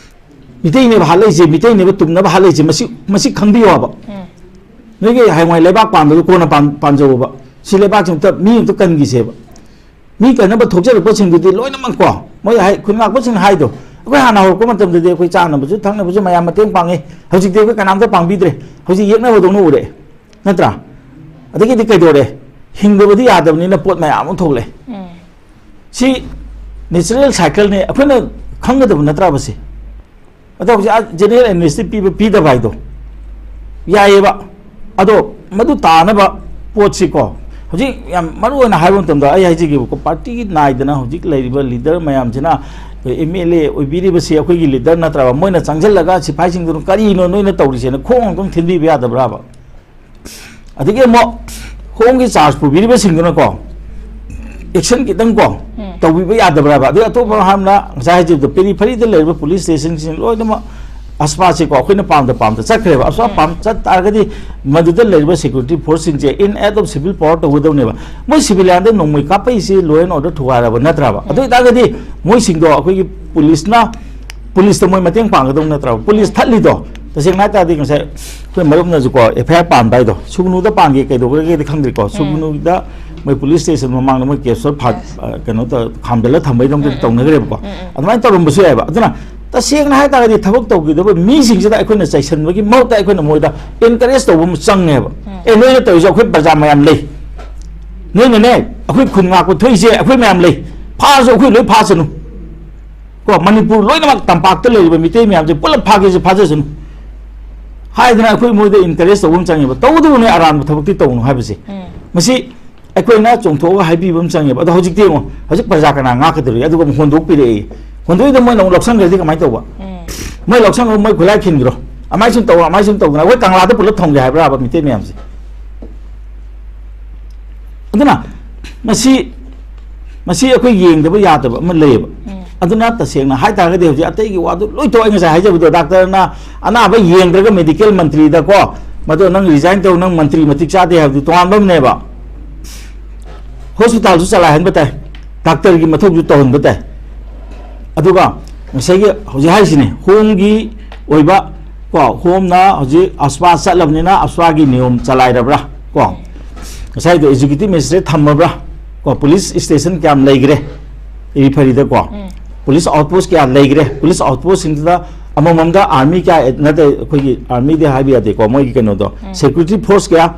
ꯃꯤꯇꯩꯅꯦꯕ ꯍꯥꯠꯂꯛꯏꯁꯦ, ꯃꯤꯇꯩꯅꯦꯕ ꯇꯨꯝꯅꯕ ꯍꯥꯠꯂꯛꯏꯁꯦ, ꯃꯁꯤ, ꯃꯁꯤ ꯈꯪꯕꯤꯌꯣꯕ꯫ ꯎꯝ꯫ ꯅꯣꯏꯒꯤ ꯍꯌꯦꯡꯋꯥꯏ ꯂꯩꯕꯥꯛ ꯄꯥꯟꯕꯗꯣ ꯀꯣꯟꯅ ꯄꯥꯟ-, ꯄꯥꯟꯖꯧꯕ꯫ ꯁꯤ ꯂꯩꯕꯥꯛꯁꯤ ꯑꯝꯇ, ꯃꯤ ꯑꯝꯇ ꯀꯟꯈꯤꯁꯦꯕ꯫ ꯃꯤ ꯀꯟꯅꯕ ꯊꯣꯛꯆꯔꯛꯄꯁꯤꯡꯗꯨꯗꯤ ꯂꯣꯏꯅꯃꯛ ꯀꯣ, ꯃꯣꯏ ꯍꯥꯏ-, ꯈꯨꯟ ꯉꯥꯛꯄꯁꯤꯡꯅ ꯍꯥꯏꯗꯣ, ꯑꯩꯈꯣꯏ ꯍꯥꯟꯅ ꯍꯧꯔꯛꯄ ꯃꯇꯝꯗꯗꯤ ꯑꯩꯈꯣꯏ ꯆꯥꯅꯕꯁꯨ ꯊꯛꯅꯕꯁꯨ ꯃꯌꯥꯝ ꯃꯇꯦꯡ ꯄꯥꯡꯉꯤ, ꯍꯧꯖꯤꯛꯇꯤ ꯑꯩꯈꯣꯏ ꯀꯅꯥꯝꯇ ꯄꯥꯡꯕꯤꯗ꯭ꯔꯦ, ꯍꯧꯖꯤꯛ ꯌꯦꯛꯅꯕꯗꯧꯅ ꯎꯔꯦ, ꯅꯠꯇ꯭ꯔꯥ? ꯑꯗꯒꯤꯗꯤ ꯀꯩꯗꯧꯔꯦ? ꯍꯤꯡꯗꯕꯗꯤ ꯌꯥꯗꯕꯅꯤꯅ ꯄꯣꯠ ꯃꯌꯥꯝ ꯑꯃ ꯊꯣꯛꯂꯛꯑꯦ꯫ ꯎꯝ꯫ ꯁꯤ natural cycle ꯅꯦ, ꯑꯩꯈꯣꯏꯅ ꯈꯪꯒꯗꯕ ꯅꯠꯇ꯭ꯔꯕ ꯁꯤ? ꯑꯗꯣ ꯍꯧꯖꯤꯛ ꯑꯥ general amnesty ꯄꯤꯕ ꯄꯤꯗꯕ ꯍꯥꯏꯗꯣ ꯌꯥꯏꯌꯦꯕ, ꯑꯗꯣ ꯃꯗꯨ ꯇꯥꯅꯕ ꯄꯣꯠꯁꯤꯀꯣ, ꯍꯧꯖꯤꯛ ꯌꯥꯝ ꯃꯔꯨ ꯑꯣꯏꯅ ꯍꯥꯏꯕ ꯃꯇꯝꯗ ꯑꯩ ꯍꯥꯏꯖꯒꯦꯕꯀꯣ, ꯄꯥꯔꯇꯤ ꯅꯥꯏꯗꯅ ꯍꯧꯖꯤꯛ ꯂꯩꯔꯤꯕ ꯂꯤꯗꯔ ꯃꯌꯥꯝꯁꯤꯅ, ꯑꯩꯈꯣꯏ ꯑꯦꯝ ꯑꯦꯜ ꯑꯦ ꯑꯣꯏꯕꯤꯔꯤꯕꯁꯤ ꯑꯩꯈꯣꯏꯒꯤ ꯂꯤꯗꯔ ꯅꯠꯇ꯭ꯔꯕ? ꯃꯣꯏꯅ ꯆꯪꯁꯤꯜꯂꯒ ꯁꯤꯐꯥꯏꯁꯤꯡꯗꯨꯅ "ꯀꯔꯤꯅꯣ ꯅꯣꯏꯅ ꯇꯧꯔꯤꯁꯦꯅ" ꯈꯣꯡ ꯑꯗꯨꯝ ꯊꯤꯟꯕꯤꯕ ꯌꯥꯗꯕ꯭ꯔꯥꯕ? ꯑꯗꯒꯤ ꯑꯃꯨꯛ ꯍꯣꯝꯒꯤ ꯆꯥꯔꯖ ꯄꯨꯕꯤꯔꯤꯕꯁꯤꯡꯗꯨꯅꯀꯣ, ꯑꯦꯛꯁꯟ ꯈꯤꯇꯪ ꯀꯣ ꯎꯝ꯫ ꯇꯧꯕꯤꯕ ꯌꯥꯗꯕ꯭ꯔꯥꯕ? ꯑꯗꯩ ꯑꯇꯣꯞꯄ ꯍꯥꯏꯔꯅ ꯉꯁꯥꯏ ꯍꯥꯏꯖꯕꯗꯣ, ꯄꯦꯔꯤꯐꯔꯤꯗ ꯂꯩꯔꯤꯕ ꯄꯨꯂꯤꯁ ꯁ꯭ꯇꯦꯁꯟꯁꯤꯡ ꯂꯣꯏꯅꯃꯛ ꯑꯁꯄꯥꯁꯤꯀꯣ ꯑꯩꯈꯣꯏꯅ ꯄꯥꯝꯗ ꯄꯥꯝꯗ ꯆꯠꯈ꯭ꯔꯦꯕ꯫ ꯑꯁꯄꯥ ꯎꯝ꯫ ꯄꯥꯝ ꯆꯠ ꯇꯥꯔꯒꯗꯤ ꯃꯗꯨꯗ ꯂꯩꯔꯤꯕ security force ꯁꯤꯡꯁꯦ in aid of civil power ꯇꯧꯒꯗꯧꯅꯦꯕ꯫ ꯃꯣꯏ civilian ꯗ ꯅꯣꯡꯃꯩ ꯀꯥꯞꯄꯛꯏꯁꯤ law and order ꯊꯨꯒꯥꯏꯔꯕ ꯅꯠꯇ꯭ꯔꯕ? ꯑꯗꯨ ꯎꯝ꯫ ꯑꯣꯏꯇꯥꯔꯒꯗꯤ ꯃꯣꯏꯁꯤꯡꯗꯣ ꯑꯩꯈꯣꯏꯒꯤ ꯄꯨꯂꯤꯁꯅ, ꯄꯨꯂꯤꯁꯇ ꯃꯣꯏ ꯃꯇꯦꯡ ꯄꯥꯡꯒꯗꯧ ꯅꯠꯇ꯭ꯔꯕ? ꯄꯨꯂꯤꯁ ꯎꯝ꯫ ꯊꯠꯂꯤꯗꯣ ꯇꯁꯦꯡꯅ ꯍꯥꯏ ꯇꯥꯔꯗꯤ ꯉꯁꯥꯏ ꯑꯩꯈꯣꯏ ꯃꯔꯨꯞꯅꯁꯨꯀꯣ F I R ꯄꯥꯟꯕ ꯍꯥꯏꯗꯣ ꯁꯨꯒꯅꯨꯗ ꯄꯥꯟꯒꯦ ꯀꯩꯗꯧꯈ꯭ꯔꯒꯦꯗꯤ ꯈꯪꯗ꯭ꯔꯦꯀꯣ꯫ ꯎꯝ꯫ ꯁꯨꯒꯅꯨꯗ ꯃꯣꯏ ꯄꯨꯂꯤꯁ ꯁ꯭ꯇꯦꯁꯟ ꯃꯃꯥꯡꯗ ꯃꯣꯏ ꯀꯦꯁ ꯐꯥ-, ꯌꯦꯁ꯫ ꯑ, ꯀꯩꯅꯣ ꯇꯧ-, ꯈꯥꯝꯖꯜꯂ ꯊꯝꯕꯩꯗꯃꯛꯇꯗꯤ ꯎꯝ, ꯎꯝ꯫ ꯇꯧꯅꯈ꯭ꯔꯦꯕꯀꯣ꯫ ꯎꯝ, ꯎꯝ꯫ ꯑꯗꯨꯃꯥꯏꯅ ꯇꯧꯔꯝꯕꯁꯨ ꯌꯥꯏꯕ꯫ ꯑꯗꯨꯅ ꯇꯁꯦꯡꯅ ꯍꯥꯏ ꯇꯥꯔꯒꯗꯤ ꯊꯕꯛ ꯇꯧꯈꯤꯗꯕ ꯃꯤꯁꯤꯡꯁꯤꯗ ꯑꯩꯈꯣꯏꯅ ꯆꯩꯁꯟꯕꯒꯤ ꯃꯍꯨꯠꯇ ꯑꯩꯈꯣꯏꯅ ꯃꯣꯏꯗ encourage ꯇꯧꯕ ꯑꯃ ꯆꯪꯉꯦꯕ꯫ ꯎꯝ꯫ "ꯑꯦ, ꯅꯣꯏꯅ ꯇꯧꯔꯤꯁꯦ ꯑꯩꯈꯣꯏ ꯄ꯭ꯔꯖꯥ ꯃꯌꯥꯝ ꯂꯩ꯫ ꯅꯣꯏꯅꯅꯦ, ꯑꯩꯈꯣꯏ ꯈꯨꯟ ꯉꯥꯛꯄ ꯊꯣꯛꯏꯁꯦ ꯑꯩꯈꯣꯏ ꯃꯌꯥꯝ ꯂꯩ꯫ ꯐꯥꯔꯁꯨ ꯑꯩꯈꯣꯏ ꯂꯣꯏ ꯐꯥꯁꯅꯨ꯫ ꯀꯣ, ꯃꯅꯤꯄꯨꯔ ꯂꯣꯏꯅꯃꯛ ꯇꯝꯄꯥꯛꯇ ꯂꯩꯔꯤꯕ ꯃꯤꯇꯩ ꯃꯌꯥꯝꯁꯦ ꯄꯨꯂꯞ ꯐꯥꯒꯦꯁꯨ ꯐꯥꯖꯁꯅꯨ" ꯍꯥꯏꯗꯅ ꯑꯩꯈꯣꯏ ꯃꯣꯏꯗ encourage ꯇꯧꯕ ꯑꯃ ꯆꯪꯉꯦꯕ꯫ ꯇꯧꯕꯇꯕꯨ ꯅꯣꯏ ꯑꯔꯥꯟꯕ ꯊꯕꯛꯇꯤ ꯇꯧꯅꯨ ꯍꯥꯏꯕꯁꯦ꯫ ꯎꯝ꯫ ꯃꯁꯤ ꯑꯩꯈꯣꯏꯅ ꯆꯣꯡꯊꯣꯛꯑꯒ ꯍꯥꯏꯕꯤꯕ ꯑꯃ ꯆꯪꯉꯦꯕ꯫ ꯑꯗꯣ ꯍꯧꯖꯤꯛꯇꯤ ꯌꯦꯡꯉꯣ, ꯍꯧꯖꯤꯛ ꯄ꯭ꯔꯖꯥ ꯀꯅꯥ ꯉꯥꯛꯀꯗꯧꯔꯤ? ꯑꯗꯨꯒ ꯑꯃꯨꯛ ꯍꯣꯟꯗꯣꯛꯄꯤꯔꯛꯑꯦ꯫ ꯍꯣꯟꯗꯣꯛꯏꯗꯣ ꯃꯣꯏꯅ ꯑꯃꯨꯛ ꯂꯧꯁꯟꯈ꯭ꯔꯗꯤ ꯀꯃꯥꯏꯅ ꯇꯧꯕ? ꯎꯝ꯫ ꯃꯣꯏ ꯂꯧꯁꯟꯈ꯭ꯔ ꯃꯣꯏ ꯈꯨꯠꯂꯥꯏ ꯈꯤꯟꯈ꯭ꯔꯣ꯫ ꯑꯃꯥꯏ ꯁꯨꯝ ꯇꯧꯔꯣ, ꯑꯃꯥꯏ ꯁꯨꯝ ꯇꯧꯗꯅ ꯑꯩꯈꯣꯏ ꯀꯪꯂꯥꯗ ꯄꯨꯂꯞ ꯊꯝꯒꯦ ꯍꯥꯏꯕ꯭ꯔꯥꯕ ꯃꯤꯇꯩ ꯃꯌꯥꯝꯁꯦ? ꯑꯗꯨꯅ ꯃꯁꯤ, ꯃꯁꯤ ꯑꯩꯈꯣꯏ ꯌꯦꯡꯗꯕ ꯌꯥꯗꯕ ꯑꯃ ꯂꯩꯌꯦꯕ꯫ ꯎꯝ꯫ ꯑꯗꯨꯅ ꯇꯁꯦꯡꯅ ꯍꯥꯏ ꯇꯥꯔꯒꯗꯤ ꯍꯧꯖꯤꯛ ꯑꯇꯩꯒꯤ ꯋꯥꯗꯨ ꯂꯣꯏ ꯇꯣꯛꯑꯦ꯫ ꯉꯁꯥꯏ ꯍꯥꯏꯖꯕꯗꯣ, ꯗꯥꯛꯇꯔꯅ ꯑꯅꯥꯕ ꯌꯦꯡꯗ꯭ꯔꯒ medical ꯃꯟꯇ꯭ꯔꯤꯗꯀꯣ, "ꯃꯗꯨ ꯅꯪ resign ꯇꯧ, ꯅꯪ ꯃꯟꯇ꯭ꯔꯤ ꯃꯇꯤꯛ ꯆꯥꯗꯦ" ꯍꯥꯏꯕꯗꯨ ꯇꯣꯉꯥꯟꯕ ꯑꯃꯅꯦꯕ꯫ ꯍꯣꯁꯄꯤꯇꯥꯜꯁꯨ ꯆꯂꯥꯏꯍꯟꯕ ꯇꯥꯏ, ꯗꯥꯛꯇꯔꯒꯤ ꯃꯊꯧꯁꯨ ꯇꯧꯍꯟꯕ ꯇꯥꯏ꯫ ꯑꯗꯨꯒ ꯉꯁꯥꯏꯒꯤ ꯍꯧꯖꯤꯛ ꯍꯥꯏꯔꯤꯁꯤꯅꯦ, ꯍꯣꯝꯒꯤ ꯑꯣꯏꯕ ꯀꯣ, ꯍꯣꯝꯅ ꯍꯧꯖꯤꯛ ꯑꯁꯄꯥ ꯆꯠꯂꯕꯅꯤꯅ ꯑꯁꯄꯥꯒꯤ ꯅꯤꯌꯣꯝ ꯆꯂꯥꯏꯔꯕ꯭ꯔꯥ ꯀꯣ? ꯉꯁꯥꯏꯗꯣ executive magistrate ꯊꯝꯃꯕ꯭ꯔꯥ ꯀꯣ? ꯄꯨꯂꯤꯁ ꯁ꯭ꯇꯦꯁꯟ ꯀꯌꯥꯝ ꯂꯩꯈ꯭ꯔꯦ ꯏꯔꯤꯐꯔꯤꯗ ꯀꯣ? ꯎꯝ꯫ ꯄꯨꯂꯤꯁ outpost ꯀꯌꯥ ꯂꯩꯈ꯭ꯔꯦ? ꯄꯨꯂꯤꯁ outpostꯁꯤꯡꯗꯨꯗ ꯑꯃꯃꯝꯗ army ꯀꯌꯥ, ꯅꯠꯇꯦ, ꯑꯩꯈꯣꯏꯒꯤ armyꯗꯤ ꯍꯥꯏꯕ ꯌꯥꯗꯦꯀꯣ, ꯃꯣꯏꯒꯤ ꯀꯩꯅꯣꯗꯣ, ꯎꯝ꯫ Security force ꯀꯌꯥ,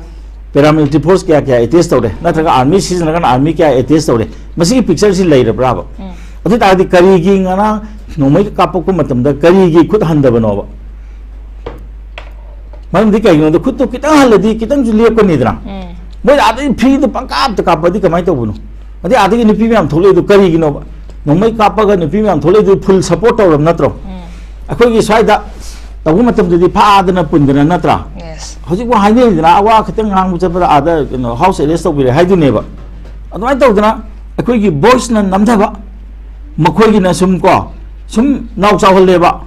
paramilitary force ꯀꯌꯥ ꯀꯌꯥ attach ꯇꯧꯔꯦ, ꯅꯠꯇ꯭ꯔꯒ army ꯁꯤꯖꯤꯟꯅꯔꯒꯅ army ꯀꯌꯥ attach ꯇꯧꯔꯦ, ꯃꯁꯤꯒꯤ pictureꯁꯤ ꯂꯩꯔꯕ꯭ꯔꯥꯕ? ꯎꯝ꯫ ꯑꯗꯨ ꯑꯣꯏ ꯇꯥꯔꯗꯤ ꯀꯔꯤꯒꯤ ꯉꯔꯥꯡ ꯅꯣꯡꯃꯩ ꯀꯥꯞꯄꯛꯄ ꯃꯇꯝꯗ ꯀꯔꯤꯒꯤ ꯈꯨꯠ ꯍꯟꯗꯕꯅꯣꯕ? ꯃꯔꯝꯗꯤ ꯀꯩꯒꯤꯅꯣꯗ ꯈꯨꯠꯇꯣ ꯈꯤꯇꯪ ꯍꯜꯂꯗꯤ ꯈꯤꯇꯪꯁꯨ ꯂꯦꯞꯀꯅꯤꯗꯅ꯫ ꯎꯝ꯫ ꯃꯣꯏꯅ ꯑꯥꯗꯒꯤ freeꯗ ꯄꯪꯀꯥꯞꯇ ꯀꯥꯞꯄꯗꯤ ꯀꯃꯥꯏꯅ ꯇꯧꯕꯅꯣ? ꯑꯗꯩ ꯑꯥꯗꯒꯤ ꯅꯨꯄꯤ ꯃꯌꯥꯝ ꯊꯣꯛꯂꯛꯏꯗꯣ ꯀꯔꯤꯒꯤꯅꯣꯕ? ꯅꯣꯡꯃꯩ ꯀꯥꯞꯄꯒ ꯅꯨꯄꯤ ꯃꯌꯥꯝ ꯊꯣꯛꯂꯛꯏꯗꯨ full support ꯇꯧꯔꯕ ꯅꯠꯇ꯭ꯔꯣ? ꯎꯝ꯫ ꯑꯩꯈꯣꯏꯒꯤ ꯁ꯭ꯋꯥꯏꯗ ꯇꯧꯕ ꯃꯇꯝꯗꯗꯤ ꯐꯥꯗꯅ ꯄꯨꯟꯗꯅ ꯅꯠꯇ꯭ꯔꯥ? ꯌꯦꯁ꯫ ꯍꯧꯖꯤꯛꯐꯥꯎ ꯍꯥꯏꯅꯔꯤꯗꯅ, ꯑꯋꯥ ꯈꯤꯇꯪ ꯉꯥꯡꯕ ꯆꯠꯄꯗ ꯑꯥꯗ ꯀꯩꯅꯣ house arrest ꯇꯧꯕꯤꯔꯦ ꯍꯥꯏꯗꯨꯅꯦꯕ꯫ ꯑꯗꯨꯃꯥꯏꯅ ꯇꯧꯗꯅ ꯑꯩꯈꯣꯏꯒꯤ voiceꯅ ꯅꯝꯊꯕ, ꯃꯈꯣꯏꯒꯤꯅ ꯁꯨꯝ ꯀꯣ, ꯁꯨꯝ ꯅꯥꯎ ꯆꯥꯎꯍꯜꯂꯦꯕ꯫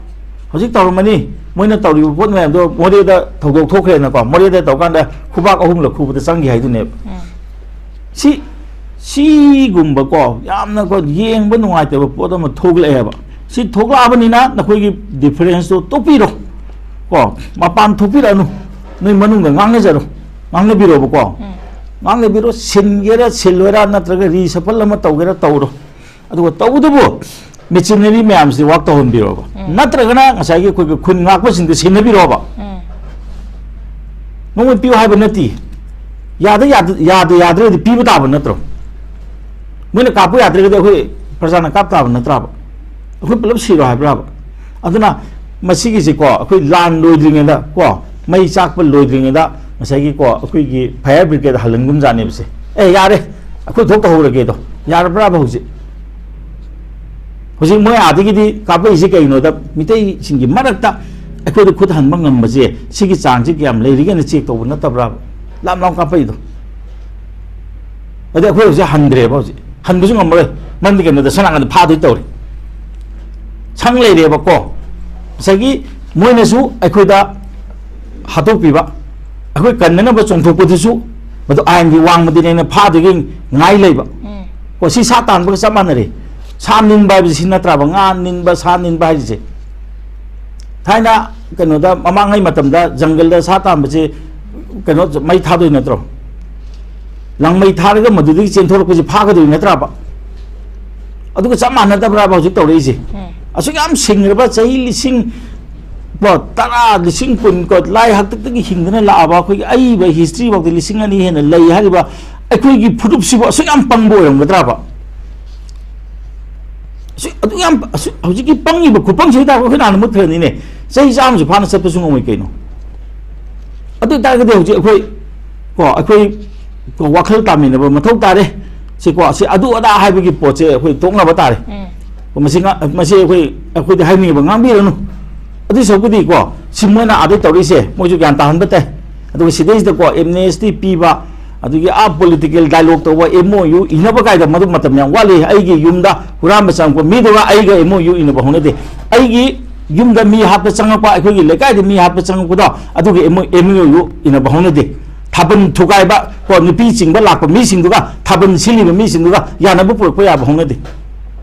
ꯍꯧꯖꯤꯛ ꯇꯧꯔꯝꯃꯅꯤ, ꯃꯣꯏꯅ ꯇꯧꯔꯤꯕ ꯄꯣꯠ ꯃꯌꯥꯝꯗꯣ ꯃꯣꯔꯦꯗ ꯊꯧꯗꯣꯛ ꯊꯣꯛꯈ꯭ꯔꯦꯅꯀꯣ, ꯃꯣꯔꯦꯗ ꯇꯧꯀꯥꯟꯗ ꯈꯨꯕꯥꯛ ꯑꯍꯨꯝꯂꯛ ꯈꯨꯕꯗ ꯆꯪꯈꯤ ꯍꯥꯏꯗꯨꯅꯦꯕ꯫ ꯎꯝ꯫ ꯁꯤ, ꯁꯤꯒꯨꯝꯕꯀꯣ, ꯌꯥꯝꯅꯀꯣ, ꯌꯦꯡꯕ ꯅꯨꯡꯉꯥꯏꯇꯕ ꯄꯣꯠ ꯑꯃ ꯊꯣꯛꯂꯛꯑꯦꯕ꯫ ꯁꯤ ꯊꯣꯛꯂꯛꯑꯕꯅꯤꯅ ꯅꯈꯣꯏꯒꯤ difference ꯇꯣ ꯇꯣꯛꯄꯤꯔꯣ꯫ ꯀꯣ, ꯃꯄꯥꯟ ꯊꯣꯛꯄꯤꯔꯛꯑꯅꯨ꯫ ꯅꯣꯏ ꯃꯅꯨꯡꯗ ꯉꯥꯡꯅꯖꯔꯣ꯫ ꯉꯥꯡꯅꯕꯤꯔꯣꯕꯀꯣ꯫ ꯎꯝ꯫ ꯉꯥꯡꯅꯕꯤꯔꯣ, ꯁꯤꯟꯒꯦꯔꯥ ꯁꯤꯜꯂꯣꯏꯔꯥ, ꯅꯠꯇ꯭ꯔꯒ reshuffle ꯑꯃ ꯇꯧꯒꯦꯔꯥ ꯇꯧꯔꯣ꯫ ꯑꯗꯨꯒ ꯇꯧꯕꯇꯕꯨ machinery ꯃꯌꯥꯝꯁꯤ work ꯇꯧꯍꯟꯕꯤꯔꯣꯕ꯫ ꯎꯝ꯫ ꯅꯠꯇ꯭ꯔꯒꯅ ꯉꯁꯥꯏꯒꯤ ꯑꯩꯈꯣꯏꯒꯤ ꯈꯨꯟ ꯉꯥꯛꯄꯁꯤꯡꯗ ꯁꯤꯟꯅꯕꯤꯔꯣꯕ꯫ ꯎꯝ꯫ ꯃꯉꯣꯟ ꯄꯤꯌꯨ ꯍꯥꯏꯕ ꯅꯠꯇꯦ꯫ ꯌꯥꯗ, ꯌꯥꯗ, ꯌꯥꯗ, ꯌꯥꯗ꯭ꯔꯒꯗꯤ ꯄꯤꯕ ꯇꯥꯕ ꯅꯠꯇ꯭ꯔꯣ? ꯃꯣꯏꯅ ꯀꯥꯞꯄ ꯌꯥꯗ꯭ꯔꯒꯗꯤ ꯑꯩꯈꯣꯏ ꯄ꯭ꯔꯖꯥꯅ ꯀꯥꯞ ꯇꯥꯕ ꯅꯠꯇ꯭ꯔꯥꯕ? ꯑꯩꯈꯣꯏ ꯄꯨꯂꯞ ꯁꯤꯔꯣ ꯍꯥꯏꯕ꯭ꯔꯥꯕ? ꯑꯗꯨꯅ ꯃꯁꯤꯒꯤꯁꯤꯀꯣ, ꯑꯩꯈꯣꯏ ꯂꯥꯟ ꯂꯣꯏꯗ꯭ꯔꯤꯉꯩꯗ ꯀꯣ, ꯃꯩ ꯆꯥꯛꯄ ꯂꯣꯏꯗ꯭ꯔꯤꯉꯩꯗ ꯉꯁꯥꯏꯒꯤꯀꯣ, ꯑꯩꯈꯣꯏꯒꯤ fire brigade ꯍꯜꯍꯟꯒꯨꯝꯖꯥꯠꯅꯦꯕꯁꯦ꯫ "ꯑꯦ, ꯌꯥꯔꯦ, ꯑꯩꯈꯣꯏ ꯊꯣꯛ ꯇꯧꯍꯧꯔꯒꯦꯗꯣ", ꯌꯥꯔꯕ꯭ꯔꯥꯕ ꯍꯧꯖꯤꯛ? ꯍꯧꯖꯤꯛ ꯃꯣꯏ ꯑꯥꯗꯒꯤꯗꯤ ꯀꯥꯞꯄꯛꯏꯁꯦ ꯀꯩꯅꯣꯗ, ꯃꯤꯇꯩꯁꯤꯡꯒꯤ ꯃꯔꯛꯇ ꯑꯩꯈꯣꯏꯗ ꯈꯨꯠ ꯍꯟꯕ ꯉꯝꯕꯁꯦ, ꯁꯤꯒꯤ ꯆꯥꯡꯁꯤ ꯀꯌꯥꯝ ꯂꯩꯔꯤꯒꯦꯅ check ꯇꯧꯕ ꯅꯠꯇꯕ꯭ꯔꯥꯕ? ꯂꯥꯞ ꯂꯥꯞ ꯀꯥꯞꯄꯛꯏꯗꯣ꯫ ꯑꯗꯩ ꯑꯩꯈꯣꯏ ꯍꯧꯖꯤꯛ ꯍꯟꯗ꯭ꯔꯦꯕ, ꯍꯧꯖꯤꯛ ꯍꯟꯕꯁꯨ ꯉꯝꯃꯔꯣꯏ꯫ ꯃꯔꯝꯗꯤ ꯀꯩꯅꯣꯗ, ꯁꯣꯝ ꯅꯥꯀꯟꯗ ꯐꯥꯗꯣꯏ ꯇꯧꯔꯤ꯫ ꯁꯪ ꯂꯩꯔꯦꯕꯀꯣ꯫ ꯉꯁꯥꯏꯒꯤ ꯃꯣꯏꯅꯁꯨ ꯑꯩꯈꯣꯏꯗ ꯍꯥꯠꯇꯣꯛꯄꯤꯕ, ꯑꯩꯈꯣꯏ ꯀꯟꯅꯅꯕ ꯆꯣꯡꯊꯣꯛꯄꯗꯨꯁꯨ ꯃꯗꯨ ꯑꯥꯏꯟꯒꯤ ꯋꯥꯡꯃꯗꯅꯦꯅ ꯐꯥꯗꯣꯏꯒꯤ ꯉꯥꯏ ꯂꯩꯕ꯫ ꯎꯝ꯫ ꯀꯣ, ꯁꯤ ꯁꯥ ꯇꯥꯟꯕꯒ ꯆꯞ ꯃꯥꯟꯅꯔꯦ꯫ ꯁꯥ ꯅꯤꯟꯕ ꯍꯥꯏꯕꯁꯤ ꯁꯤ ꯅꯠꯇ꯭ꯔꯕ? ꯉꯥ ꯅꯤꯟꯕ, ꯁꯥ ꯅꯤꯟꯕ ꯍꯥꯏꯔꯤꯁꯦ꯫ ꯊꯥꯏꯅ ꯀꯩꯅꯣꯗ, ꯃꯃꯥꯡꯉꯩ ꯃꯇꯝꯗ ꯖꯪꯒꯜꯗ ꯁꯥ ꯇꯥꯟꯕꯁꯦ, ꯀꯩꯅꯣ, ꯃꯩ ꯊꯥꯗꯣꯏ ꯅꯠꯇ꯭ꯔꯣ? ꯂꯪꯃꯩ ꯊꯥꯔꯒ ꯃꯗꯨꯗꯒꯤ ꯆꯦꯟꯊꯣꯔꯛꯄꯁꯦ ꯐꯥꯒꯗꯣꯏ ꯅꯠꯇ꯭ꯔꯕ? ꯑꯗꯨꯒ ꯆꯞ ꯃꯥꯟꯅꯗꯕ꯭ꯔꯕ ꯍꯧꯖꯤꯛ ꯇꯧꯔꯛꯏꯁꯦ? ꯎꯝ꯫ ꯑꯁꯨꯛ ꯌꯥꯝ ꯁꯤꯡꯈ꯭ꯔꯕ, ꯆꯍꯤ ꯂꯤꯁꯤꯡ, ꯀꯣ, ꯇꯔꯥ, ꯂꯤꯁꯤꯡ ꯀꯨꯟ, ꯀꯣ, ꯂꯥꯏ ꯍꯥꯛꯇꯛꯇꯒꯤ ꯍꯤꯡꯗꯅ ꯂꯥꯛꯑꯕ ꯑꯩꯈꯣꯏꯒꯤ ꯑꯏꯕ history ꯐꯥꯎꯗ ꯂꯤꯁꯤꯡ ꯑꯅꯤ ꯍꯦꯟꯅ ꯂꯩ ꯍꯥꯏꯔꯤꯕ ꯑꯩꯈꯣꯏꯒꯤ ꯐꯨꯔꯨꯞꯁꯤꯕꯨ ꯑꯁꯨꯛ ꯌꯥꯝ ꯄꯪꯕ ꯑꯣꯏꯔꯝꯒꯗ꯭ꯔꯕ? ꯑꯁꯨꯛ, ꯑꯗꯨꯛ ꯌꯥꯝ, ꯑꯁꯨꯛ, ꯍꯧꯖꯤꯛꯀꯤ ꯄꯪꯉꯤꯕ ꯈꯨꯄꯪꯁꯤꯒꯤ ꯇꯥꯏꯞꯇ ꯑꯩꯈꯣꯏꯅ ꯍꯥꯟꯅ ꯃꯨꯠꯈ꯭ꯔꯅꯤꯅꯦ꯫ ꯆꯍꯤ ꯆꯥꯝꯃꯁꯨ ꯐꯥꯅ ꯆꯠꯄꯁꯨ ꯉꯝꯃꯣꯏ ꯀꯩꯅꯣ꯫ ꯑꯗꯨ ꯑꯣꯏ ꯇꯥꯔꯒꯗꯤ ꯍꯧꯖꯤꯛ ꯑꯩꯈꯣꯏ, ꯀꯣ, ꯑꯩꯈꯣꯏ, ꯀꯣ, ꯋꯥꯈꯜ ꯇꯥꯃꯤꯟꯅꯕ ꯃꯊꯧ ꯇꯥꯔꯦ꯫ ꯁꯤꯀꯣ, ꯁꯤ ꯑꯗꯨ ꯑꯗꯥ ꯍꯥꯏꯕꯒꯤ ꯄꯣꯠꯁꯦ ꯑꯩꯈꯣꯏ ꯇꯣꯛꯅꯕ ꯇꯥꯔꯦ꯫ ꯎꯝ꯫ ꯀꯣ, ꯃꯁꯤ ꯉꯥ-, ꯃꯁꯤ ꯑꯩꯈꯣꯏ, ꯑꯩꯈꯣꯏꯗꯤ ꯍꯥꯏꯅꯤꯡꯉꯤꯕ ꯉꯥꯡꯕꯤꯔꯅꯨ꯫ ꯑꯗꯨꯏ ꯁꯔꯨꯛꯄꯨꯗꯤ ꯀꯣ, ꯁꯤ ꯃꯣꯏꯅ ꯑꯥꯗꯩ ꯇꯧꯔꯛꯏꯁꯦ, ꯃꯣꯏꯁꯨ ꯒ꯭ꯌꯥꯟ ꯇꯥꯍꯟꯕ ꯇꯥꯏ꯫ ꯑꯗꯨꯒ ꯁꯤꯗꯩꯁꯤꯗꯀꯣ, amnesty ꯄꯤꯕ, ꯑꯗꯨꯒꯤ ꯑꯥ political dialogue ꯇꯧꯕ, M O U ꯏꯅꯕ ꯀꯥꯏꯗ ꯃꯗꯨ ꯃꯇꯝ ꯌꯥꯝ ꯋꯥꯠꯂꯤ꯫ ꯑꯩꯒꯤ ꯌꯨꯝꯗ ꯍꯨꯔꯥꯟꯕ ꯆꯪꯉꯛꯄ ꯃꯤꯗꯨꯒ ꯑꯩꯒ M O U ꯏꯅꯕ ꯍꯧꯅꯗꯦ꯫ ꯑꯩꯒꯤ ꯌꯨꯝꯗ ꯃꯤ ꯍꯥꯠꯄ ꯆꯪꯉꯛꯄ, ꯑꯩꯈꯣꯏꯒꯤ ꯂꯩꯀꯥꯏꯗ ꯃꯤ ꯍꯥꯠꯄ ꯆꯪꯉꯛꯄꯗꯣ, ꯑꯗꯨꯒꯤ ꯑꯦꯝ ꯑꯣ ꯌꯨ ꯏꯅꯕ ꯍꯧꯅꯗꯦ꯫ ꯊꯥꯕꯜ ꯊꯨꯒꯥꯏꯕ ꯀꯣ, ꯅꯨꯄꯤ ꯆꯤꯡꯕ ꯂꯥꯛꯄ ꯃꯤꯁꯤꯡꯗꯨꯒ, ꯊꯥꯕꯜ ꯁꯤꯜꯂꯤꯕ ꯃꯤꯁꯤꯡꯗꯨꯒ ꯌꯥꯅꯕ ꯄꯨꯔꯛꯄ ꯌꯥꯕ ꯍꯧꯅꯗꯦ꯫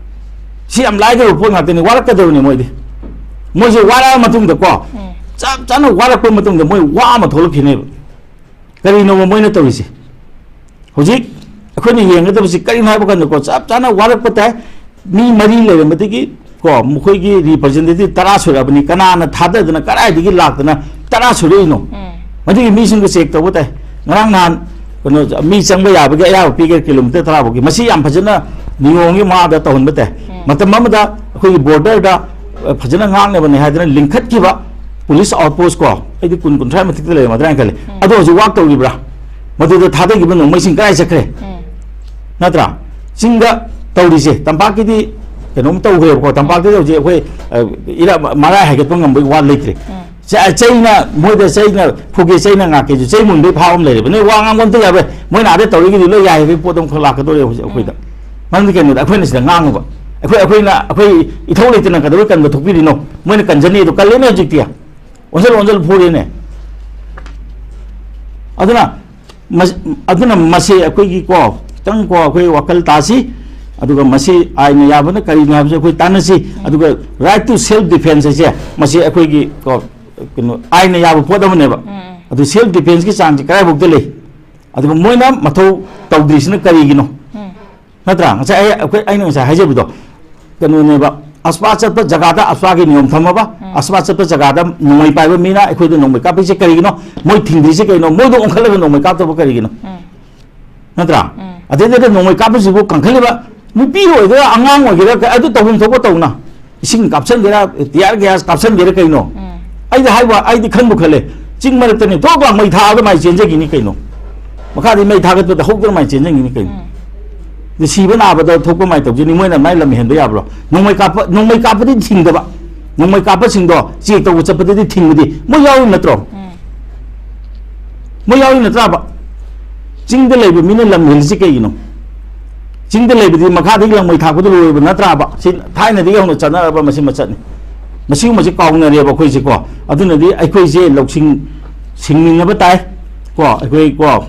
ꯁꯤ ꯌꯥꯝ ꯂꯥꯏꯒꯗꯕ ꯄꯣꯠ ꯉꯥꯛꯇꯅꯤ, ꯋꯥꯔꯛꯀꯗꯕꯅꯤ ꯃꯣꯏꯗꯤ꯫ ꯃꯣꯏꯁꯦ ꯋꯥꯔꯛꯑ ꯃꯇꯨꯡꯗꯀꯣ, ꯎꯝ꯫ ꯆꯞ ꯆꯥꯅ ꯋꯥꯔꯛꯄ ꯃꯇꯨꯡꯗ ꯃꯣꯏ ꯋꯥ ꯑꯃ ꯊꯣꯛꯂꯛꯈꯤꯅꯦꯕ꯫ ꯀꯔꯤꯅꯣꯕ ꯃꯣꯏꯅ ꯇꯧꯔꯤꯁꯦ? ꯍꯧꯖꯤꯛ ꯑꯩꯈꯣꯏꯅ ꯌꯦꯡꯒꯗꯕꯁꯤ ꯀꯔꯤꯅꯣ ꯍꯥꯏꯕ ꯀꯥꯟꯗꯀꯣ, ꯆꯞ ꯆꯥꯅ ꯋꯥꯔꯛꯄ ꯇꯥꯏ꯫ ꯃꯤ ꯃꯔꯤ ꯂꯩꯔꯝꯕꯗꯒꯤ ꯀꯣ, ꯃꯈꯣꯏꯒꯤ ꯔꯤꯄ꯭ꯔꯖꯦꯟꯇꯦꯇꯤꯚ ꯇꯔꯥ ꯁꯨꯔꯛꯑꯕꯅꯤ꯫ ꯀꯅꯥꯅ ꯊꯥꯗꯗꯅ ꯀꯗꯥꯏꯗꯒꯤ ꯂꯥꯛꯇꯅ ꯇꯔꯥ ꯁꯨꯔꯛꯏꯅꯣ? ꯎꯝ꯫ ꯃꯗꯨꯒꯤ ꯃꯤꯁꯤꯡꯗꯣ ꯆꯦꯛ ꯇꯧꯕ ꯇꯥꯏ꯫ ꯉꯔꯥꯡ ꯅꯍꯥꯟ ꯀꯩꯅꯣ, ꯃꯤ ꯆꯪꯕ ꯌꯥꯕꯒꯤ ꯑꯌꯥꯕ ꯄꯤꯈ꯭ꯔꯦ ꯀꯤꯂꯣꯃꯤꯇꯔ ꯇꯔꯥ ꯐꯥꯎꯒꯤ꯫ ꯃꯁꯤ ꯌꯥꯝ ꯐꯖꯅ ꯅꯤꯌꯣꯝꯒꯤ ꯃꯈꯥꯗ ꯇꯧꯍꯟꯕ ꯇꯥꯏ꯫ ꯎꯝ꯫ ꯃꯇꯝ ꯑꯃꯗ ꯑꯩꯈꯣꯏꯒꯤ ꯕꯣꯔꯗꯔꯗ, ꯑ, ꯐꯖꯅ ꯉꯥꯛꯅꯕꯅꯦ ꯍꯥꯏꯗꯅ ꯂꯤꯡꯈꯠꯈꯤꯕ ꯄꯨꯂꯤꯁ ꯑꯥꯎꯠ ꯄꯣꯁ ꯀꯣ, ꯑꯩꯗꯤ ꯀꯨꯟ, ꯀꯨꯟꯊ꯭ꯔꯥ ꯃꯊꯛꯇ ꯂꯩꯔꯝꯒꯗ꯭ꯔꯥ ꯍꯥꯏꯅ ꯈꯜꯂꯤ꯫ ꯎꯝ꯫ ꯑꯗꯣ ꯍꯧꯖꯤꯛ ꯋꯥꯛ ꯇꯧꯔꯤꯕ꯭ꯔꯥ? ꯃꯗꯨꯗ ꯊꯥꯗꯈꯤꯕ ꯅꯣꯡꯃꯩꯁꯤꯡ ꯀꯗꯥꯏ ꯆꯠꯈ꯭ꯔꯦ? ꯎꯝ꯫ ꯅꯠꯇ꯭ꯔꯥ? ꯆꯤꯡꯗ ꯇꯧꯔꯤꯁꯦ, ꯇꯝꯄꯥꯛꯀꯤꯗꯤ ꯀꯩꯅꯣꯝ ꯇꯧꯈ꯭ꯔꯦꯕꯀꯣ, ꯇꯝꯄꯥꯛꯇꯗꯤ ꯍꯧꯖꯤꯛ ꯑꯩꯈꯣꯏ, ꯑ, ꯏꯔꯥ-, ꯃꯔꯥꯏ ꯍꯥꯏꯒꯠꯄ ꯉꯝꯕꯒꯤ ꯋꯥ ꯂꯩꯇ꯭ꯔꯦ꯫ ꯎꯝ꯫ ꯆ-, ꯆꯩꯅ, ꯃꯣꯏꯗ ꯆꯩꯅ ꯐꯨꯒꯦ, ꯆꯩꯅ ꯉꯥꯛꯀꯦꯁꯨ ꯆꯩ ꯃꯨꯟꯕꯩ ꯐꯥꯕ ꯑꯃ ꯂꯩꯔꯦꯕ꯫ ꯅꯣꯏ ꯋꯥ ꯉꯥꯡꯕ ꯑꯝꯇ ꯌꯥꯔꯣꯏ꯫ ꯃꯣꯏꯅ ꯑꯥꯗ ꯇꯧꯔꯤꯒꯤꯗꯤ ꯂꯣꯏ ꯌꯥꯏ ꯍꯥꯏꯕꯒꯤ ꯄꯣꯠ ꯑꯃꯈꯛ ꯂꯥꯛꯀꯗꯧꯔꯦ ꯍꯧꯖꯤꯛ ꯑꯩꯈꯣꯏꯗ꯫ ꯎꯝ꯫ ꯃꯔꯝꯗꯤ ꯀꯩꯅꯣꯗ ꯑꯩꯈꯣꯏꯅ ꯁꯤꯗ ꯉꯥꯡꯉꯨꯕ꯫ ꯑꯩꯈꯣꯏ, ꯑꯩꯈꯣꯏꯅ, ꯑꯩꯈꯣꯏ ꯏꯊꯧ ꯂꯩꯇꯅ ꯀꯩꯗꯧꯕꯩ ꯀꯟꯕ ꯊꯣꯛꯄꯤꯔꯤꯅꯣ? ꯃꯣꯏꯅ ꯀꯟꯖꯅꯤ ꯑꯗꯣ ꯀꯜꯂꯦꯅꯦ ꯍꯧꯖꯤꯛꯇꯤ꯫ ꯑꯣꯟꯁꯤꯜ ꯑꯣꯟꯁꯤꯜ ꯐꯨꯔꯦꯅꯦ꯫ ꯑꯗꯨꯅ ꯃꯁ-, ꯑꯗꯨꯅ ꯃꯁꯤ ꯑꯩꯈꯣꯏꯒꯤ ꯀꯣ, ꯈꯤꯇꯪ ꯀꯣ ꯑꯩꯈꯣꯏ ꯋꯥꯈꯜ ꯇꯥꯁꯤ꯫ ꯑꯗꯨꯒ ꯃꯁꯤ ꯑꯥꯏꯟꯅ ꯌꯥꯕꯅ ꯀꯔꯤꯅꯣ ꯍꯥꯏꯕꯁꯤ ꯑꯩꯈꯣꯏ ꯇꯥꯟꯅꯁꯤ꯫ ꯎꯝ꯫ ꯑꯗꯨꯒ right to self defence ꯍꯥꯏꯁꯦ, ꯃꯁꯤ ꯑꯩꯈꯣꯏꯒꯤ ꯀꯣ, ꯀꯩꯅꯣ, ꯑꯥꯏꯟꯅ ꯌꯥꯕ ꯄꯣꯠ ꯑꯃꯅꯦꯕ꯫ ꯎꯝ, ꯎꯝ꯫ ꯑꯗꯨ self defenceꯀꯤ ꯆꯥꯡꯁꯤ ꯀꯗꯥꯏꯐꯥꯎꯗ ꯂꯩ? ꯑꯗꯨꯒ ꯃꯣꯏꯅ ꯃꯊꯧ ꯇꯧꯗ꯭ꯔꯤꯁꯤꯅ ꯀꯔꯤꯒꯤꯅꯣ? ꯎꯝ꯫ ꯅꯠꯇ꯭ꯔꯥ? ꯉꯁꯥꯏ ꯑꯩ, ꯑꯩꯈꯣꯏ, ꯑꯩꯅ ꯉꯁꯥꯏ ꯍꯥꯏꯖꯕꯗꯣ ꯀꯩꯅꯣꯅꯦꯕ, ꯑꯁꯄꯥ ꯆꯠꯄ ꯖꯒꯥꯗ ꯑꯁꯄꯥꯒꯤ ꯅꯤꯌꯣꯝ ꯊꯝꯃꯕ, ꯎꯝ꯫ ꯑꯁꯄꯥ ꯆꯠꯄ ꯖꯒꯥꯗ ꯅꯣꯡꯃꯩ ꯄꯥꯏꯕ ꯃꯤꯅ ꯑꯩꯈꯣꯏꯗ ꯅꯣꯡꯃꯩ ꯀꯥꯞꯄꯤꯁꯦ ꯀꯔꯤꯒꯤꯅꯣ? ꯃꯣꯏ ꯊꯤꯡꯗ꯭ꯔꯤꯁꯦ ꯀꯩꯅꯣ? ꯃꯣꯏꯗ ꯑꯣꯟꯈꯠꯂꯒ ꯅꯣꯡꯃꯩ ꯀꯥꯞꯇꯕ ꯀꯔꯤꯒꯤꯅꯣ? ꯎꯝ꯫ ꯅꯠꯇ꯭ꯔꯥ? ꯎꯝ꯫ ꯑꯗꯩꯗꯨꯗ ꯅꯣꯡꯃꯩ ꯀꯥꯞꯄꯁꯤꯕꯨ ꯀꯟꯈꯠꯂꯤꯕ, ꯅꯨꯄꯤ ꯑꯣꯏꯒꯦꯔꯥ ꯑꯉꯥꯡ ꯑꯣꯏꯒꯦꯔꯥ, ꯑꯗꯨ ꯇꯧꯐꯝ ꯊꯣꯛꯄ ꯇꯧꯅ꯫ ꯏꯁꯤꯡ ꯀꯥꯞꯁꯤꯟꯒꯦꯔꯥ, tear gas ꯀꯥꯞꯁꯤꯟꯒꯦꯔꯥ ꯀꯩꯅꯣ? ꯎꯝ꯫ ꯑꯩꯗꯤ ꯍꯥꯏꯕ, ꯑꯩꯗꯤ ꯈꯟꯕꯨ ꯈꯜꯂꯦ, ꯆꯤꯡ ꯃꯔꯛꯇꯅꯤ ꯊꯣꯛ ꯂꯥꯎ ꯃꯩ ꯊꯥꯔꯒ ꯃꯥꯏ ꯆꯦꯟꯖꯈꯤꯅꯤ ꯀꯩꯅꯣ? ꯃꯈꯥꯗꯤ ꯃꯩ ꯊꯥꯒꯠꯄꯗ ꯍꯧꯗꯅ ꯃꯥꯏ ꯆꯦꯟꯖꯈꯤꯅꯤ ꯀꯩꯅꯣ? ꯎꯝ꯫ ꯑꯗꯨ ꯁꯤꯕ ꯅꯥꯕꯗ ꯊꯣꯛꯄ ꯃꯥꯏ ꯇꯧꯖꯅꯤ, ꯃꯣꯏꯅ ꯃꯥꯏ ꯂꯝ ꯍꯦꯟꯕ ꯌꯥꯕ꯭ꯔꯣ? ꯅꯣꯡꯃꯩ ꯀꯥꯞꯄ, ꯅꯣꯡꯃꯩ ꯀꯥꯞꯄꯗꯤ ꯊꯤꯡꯗꯕ, ꯅꯣꯡꯃꯩ ꯀꯥꯞꯄꯁꯤꯡꯗꯣ ꯆꯦꯛ ꯇꯧꯕ ꯆꯠꯄꯗꯗꯤ ꯊꯤꯡꯕꯗꯤ ꯃꯣꯏ ꯌꯥꯎꯔꯤ ꯅꯠꯇ꯭ꯔꯣ? ꯎꯝ꯫ ꯃꯣꯏ ꯌꯥꯎꯔꯤ ꯅꯠꯇ꯭ꯔꯕ? ꯆꯤꯡꯗ ꯂꯩꯕ ꯃꯤꯅ ꯂꯝ ꯍꯦꯜꯂꯤꯁꯤ ꯀꯩꯒꯤꯅꯣ? ꯆꯤꯡꯗ ꯂꯩꯕꯗꯤ ꯃꯈꯥꯗꯒꯤ ꯂꯪꯃꯩ ꯊꯥꯛꯄꯗꯨ ꯂꯣꯏꯕ ꯅꯠꯇ꯭ꯔꯕ? ꯁꯤ ꯊꯥꯏꯅꯗꯒꯤ ꯍꯧꯅ ꯆꯠꯅꯔꯕ ꯃꯁꯤ ꯃꯆꯠꯅꯤ꯫ ꯃꯁꯤꯒꯨꯝꯕꯁꯦ ꯀꯥꯎꯅꯔꯦꯕ ꯑꯩꯈꯣꯏꯁꯦꯀꯣ꯫ ꯑꯗꯨꯅꯗꯤ ꯑꯩꯈꯣꯏꯁꯦ ꯂꯧꯁꯤꯡ ꯁꯤꯡꯃꯤꯟꯅꯕ ꯇꯥꯏ ꯀꯣ, ꯑꯩꯈꯣꯏ ꯀꯣ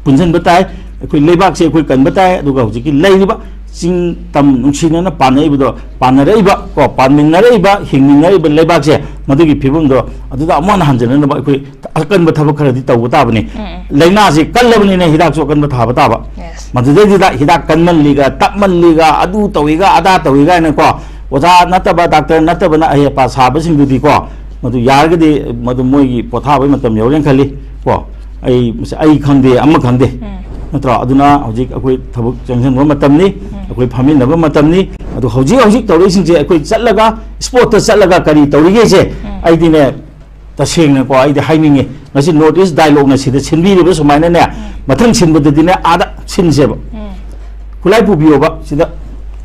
ꯄꯨꯟꯁꯤꯟꯕ ꯇꯥꯏ꯫ ꯑꯩꯈꯣꯏ ꯂꯩꯕꯥꯛꯁꯦ ꯑꯩꯈꯣꯏ ꯀꯟꯕ ꯇꯥꯏ, ꯑꯗꯨꯒ ꯍꯧꯖꯤꯛꯀꯤ ꯂꯩꯔꯤꯕ ꯆꯤꯡ ꯇꯝ ꯅꯨꯡꯁꯤꯅꯅ ꯄꯥꯟꯅꯔꯤꯕꯗꯣ, ꯄꯥꯟꯅꯔꯛꯏꯕ ꯀꯣ, ꯄꯥꯟꯃꯤꯟꯅꯔꯛꯏꯕ, ꯍꯤꯡꯃꯤꯟꯅꯔꯛꯏꯕ ꯂꯩꯕꯥꯛꯁꯦ, ꯃꯗꯨꯒꯤ ꯐꯤꯕꯝꯗꯣ ꯑꯗꯨꯗ ꯑꯃꯨꯛ ꯍꯟꯅ ꯍꯟꯖꯤꯟꯅꯅꯕ ꯑꯩꯈꯣꯏ ꯑꯀꯟꯕ ꯊꯕꯛ ꯈꯔꯗꯤ ꯇꯧꯕ ꯇꯥꯕꯅꯤ꯫ ꯎꯝ, ꯎꯝ꯫ ꯂꯥꯏꯅꯥꯁꯤ ꯀꯜꯂꯕꯅꯤꯅ ꯍꯤꯗꯥꯛꯁꯨ ꯑꯀꯟꯕ ꯊꯥꯕ ꯇꯥꯕ꯫ Yes. ꯃꯗꯨꯗꯩꯗꯨꯗ ꯍꯤꯗꯥꯛ ꯀꯟꯃꯜꯂꯤꯒ, ꯇꯞꯃꯜꯂꯤꯒ, ꯑꯗꯨ ꯇꯧꯏꯒ, ꯑꯗꯥ ꯇꯧꯏꯒ ꯍꯥꯏꯅꯀꯣ, ꯑꯣꯖꯥ ꯅꯠꯇꯕ, ꯗꯥꯛꯇꯔ ꯅꯠꯇꯕꯅ ꯑꯍꯩ ꯑꯄꯥ ꯁꯥꯕꯁꯤꯡꯗꯨꯗꯤꯀꯣ, ꯃꯗꯨ ꯌꯥꯔꯒꯗꯤ ꯃꯗꯨ ꯃꯣꯏꯒꯤ ꯄꯣꯊꯥꯕꯒꯤ ꯃꯇꯝ ꯌꯧꯔꯦꯅ ꯈꯜꯂꯤ ꯀꯣ꯫ ꯑꯩ, ꯑꯩ ꯈꯪꯗꯦ, ꯑꯃ ꯈꯪꯗꯦ, ꯎꯝ꯫ ꯅꯠꯇ꯭ꯔꯣ? ꯑꯗꯨꯅ ꯍꯧꯖꯤꯛ ꯑꯩꯈꯣꯏ ꯊꯕꯛ ꯆꯪꯁꯤꯟꯕ ꯃꯇꯝꯅꯤ, ꯎꯝ꯫ ꯑꯩꯈꯣꯏ ꯐꯝꯃꯤꯟꯅꯕ ꯃꯇꯝꯅꯤ꯫ ꯑꯗꯨ ꯍꯧꯖꯤꯛ ꯍꯧꯖꯤꯛ ꯇꯧꯔꯛꯏꯁꯤꯡꯁꯦ ꯑꯩꯈꯣꯏ ꯆꯠꯂꯒ, ꯏꯁꯄꯣꯠꯇ ꯆꯠꯂꯒ ꯀꯔꯤ ꯇꯧꯔꯤꯒꯦꯁꯦ, ꯎꯝ꯫ ꯑꯩꯗꯤꯅꯦ, ꯇꯁꯦꯡꯅꯀꯣ, ꯑꯩꯗꯤ ꯍꯥꯏꯅꯤꯡꯉꯤ, ꯉꯁꯤ North East Dialogue ꯅ ꯁꯤꯗ ꯁꯤꯟꯕꯤꯔꯤꯕ ꯁꯨꯃꯥꯏꯅꯅꯦ, ꯎꯝ꯫ ꯃꯊꯪ ꯁꯤꯟꯕꯗꯗꯤꯅꯦ, ꯑꯥꯗ ꯁꯤꯟꯁꯦꯕ꯫ ꯎꯝ꯫ ꯈꯨꯠꯂꯥꯏ ꯄꯨꯕꯤꯌꯣꯕ, ꯁꯤꯗ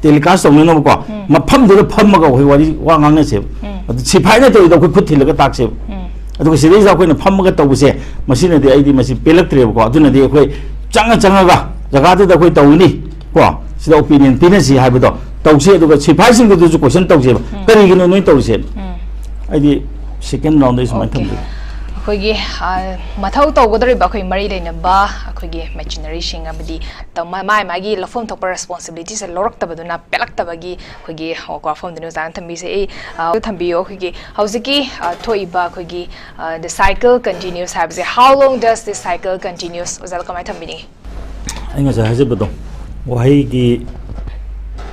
telecast ꯇꯧꯅꯅꯕꯀꯣ꯫ ꯎꯝ꯫ ꯃꯐꯝꯗꯨꯗ ꯐꯝꯃꯒ ꯑꯩꯈꯣꯏ ꯋꯥꯔꯤ, ꯋꯥ ꯉꯥꯡꯅꯁꯦꯕ꯫ ꯎꯝ꯫ ꯑꯗꯨ ꯁꯤꯐꯥꯏꯅ ꯇꯧꯔꯤꯗꯣ ꯑꯩꯈꯣꯏ ꯈꯨꯠ ꯊꯤꯜꯂꯒ ꯇꯥꯛꯁꯦꯕ꯫ ꯎꯝ꯫ ꯑꯗꯨꯒ ꯁꯤꯗꯩꯁꯤꯗ ꯑꯩꯈꯣꯏꯅ ꯐꯝꯃꯒ ꯇꯧꯕꯁꯦ, ꯃꯁꯤꯅꯗꯤ ꯑꯩꯗꯤ ꯃꯁꯤ ꯄꯦꯜꯂꯛꯇ꯭ꯔꯦꯕꯀꯣ꯫ ꯑꯗꯨꯅꯗꯤ ꯑꯩꯈꯣꯏ ꯆꯪꯉ ꯆꯪꯉꯒ ꯖꯒꯥꯗꯨꯗ ꯑꯩꯈꯣꯏ ꯇꯧꯒꯅꯤ ꯀꯣ, ꯁꯤꯗ opinion ꯄꯤꯅꯁꯤ ꯍꯥꯏꯕꯗꯣ ꯇꯧꯁꯤ꯫ ꯑꯗꯨꯒ ꯁꯤꯐꯥꯏꯁꯤꯡꯗꯨꯗꯁꯨ question ꯇꯧꯁꯦꯕ, ꯎꯝ꯫ ꯀꯔꯤꯒꯤꯅꯣ ꯅꯣꯏ ꯇꯧꯔꯤꯁꯦ? ꯎꯝ꯫ ꯑꯩꯗꯤ second round ꯗ ꯑꯩ ꯁꯨꯃꯥꯏꯅ Okay꯫ ꯊꯝꯖꯒꯦ꯫ ꯑꯩꯈꯣꯏꯒꯤ, ꯑ, ꯃꯊꯧ ꯇꯧꯒꯗꯧꯔꯤꯕ ꯑꯩꯈꯣꯏ ꯃꯔꯤ ꯂꯩꯅꯕ ꯑꯩꯈꯣꯏꯒꯤ machinery ꯁꯤꯡ ꯑꯃꯗꯤ ꯇ-, ꯃꯥ-, ꯃꯥꯏ ꯃꯥꯒꯤ ꯂꯧꯐꯝ ꯊꯣꯛꯄ responsibility ꯁꯦ ꯂꯧꯔꯛꯇꯕꯗꯨꯅ ꯄꯦꯜꯂꯛꯇꯕꯒꯤ ꯑꯩꯈꯣꯏꯒꯤ ꯋꯥꯐꯝꯗꯨꯅꯤ ꯑꯣꯖꯥꯅ ꯊꯝꯕꯤꯁꯦ꯫ ꯑꯩ, ꯑ, ꯊꯝꯕꯤꯌꯨ꯫ ꯑꯩꯈꯣꯏꯒꯤ ꯍꯧꯖꯤꯛꯀꯤ, ꯑ, ꯊꯣꯛꯏꯕ ꯑꯩꯈꯣꯏꯒꯤ, ꯑ, "The cycle continues" ꯍꯥꯏꯕꯁꯦ, "How long does this cycle continues?" ꯑꯣꯖꯥꯗ ꯀꯃꯥꯏꯅ ꯊꯝꯕꯤꯅꯤꯡꯉꯤ? ꯑꯩ ꯉꯁꯥꯏ ꯍꯥꯏꯖꯕꯗꯣ, ꯋꯥꯍꯩꯒꯤ,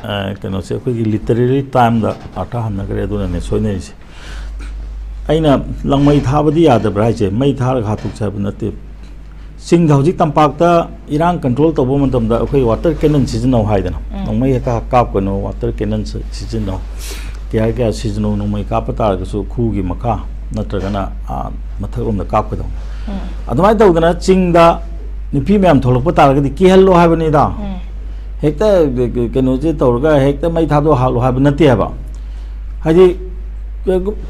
ꯑ, ꯀꯩꯅꯣꯁꯦ ꯑꯩꯈꯣꯏꯒꯤ literary time ꯗ ꯑꯥꯔꯊ ꯍꯟꯅꯈ꯭ꯔꯦ, ꯑꯗꯨꯅꯅꯦ ꯁꯣꯏꯅꯔꯤꯁꯦ꯫ ꯑꯩꯅ ꯂꯪꯃꯩ ꯊꯥꯕꯗꯤ ꯌꯥꯗꯕ꯭ꯔꯥ ꯍꯥꯏꯁꯦ, ꯃꯩ ꯊꯥꯔꯒ ꯍꯥꯠꯇꯣꯛꯁꯦ ꯍꯥꯏꯕ ꯅꯠꯇꯦ꯫ ꯆꯤꯡꯗ ꯍꯧꯖꯤꯛ ꯇꯝꯄꯥꯛꯇ ꯏꯔꯥꯡ control ꯇꯧꯕ ꯃꯇꯝꯗ ꯑꯩꯈꯣꯏ water cannon ꯁꯤꯖꯤꯟꯅꯧ ꯍꯥꯏꯗꯅ, ꯎꯝ꯫ ꯅꯣꯡꯃꯩ ꯍꯦꯛꯇ ꯀꯥꯞꯀꯅꯨ, water cannon ꯁꯤ-, ꯁꯤꯖꯤꯟꯅꯧ꯫ ꯀꯌꯥ ꯀꯌꯥ ꯁꯤꯖꯤꯟꯅꯧ, ꯅꯣꯡꯃꯩ ꯀꯥꯞꯄ ꯇꯥꯔꯒꯁꯨ ꯈꯨꯒꯤ ꯃꯈꯥ ꯅꯠꯇ꯭ꯔꯒꯅ, ꯑꯥ, ꯃꯊꯛꯂꯣꯝꯗ ꯀꯥꯞꯀꯗꯧꯅꯤ꯫ ꯎꯝ꯫ ꯑꯗꯨꯃꯥꯏꯅ ꯇꯧꯗꯅ ꯆꯤꯡꯗ ꯅꯨꯄꯤ ꯃꯌꯥꯝ ꯊꯣꯛꯂꯛꯄ ꯇꯥꯔꯒꯗꯤ ꯀꯤꯍꯜꯂꯣ ꯍꯥꯏꯕꯅꯤꯗ꯫ ꯎꯝ꯫ ꯍꯦꯛꯇ ꯀꯩꯅꯣꯁꯦ ꯇꯧꯔꯒ ꯍꯦꯛꯇ ꯃꯩ ꯊꯥꯗꯣꯛ ꯍꯥꯠꯂꯣ ꯍꯥꯏꯕ ꯅꯠꯇꯦ ꯍꯥꯏꯕ꯫ ꯍꯥꯏꯗꯤ,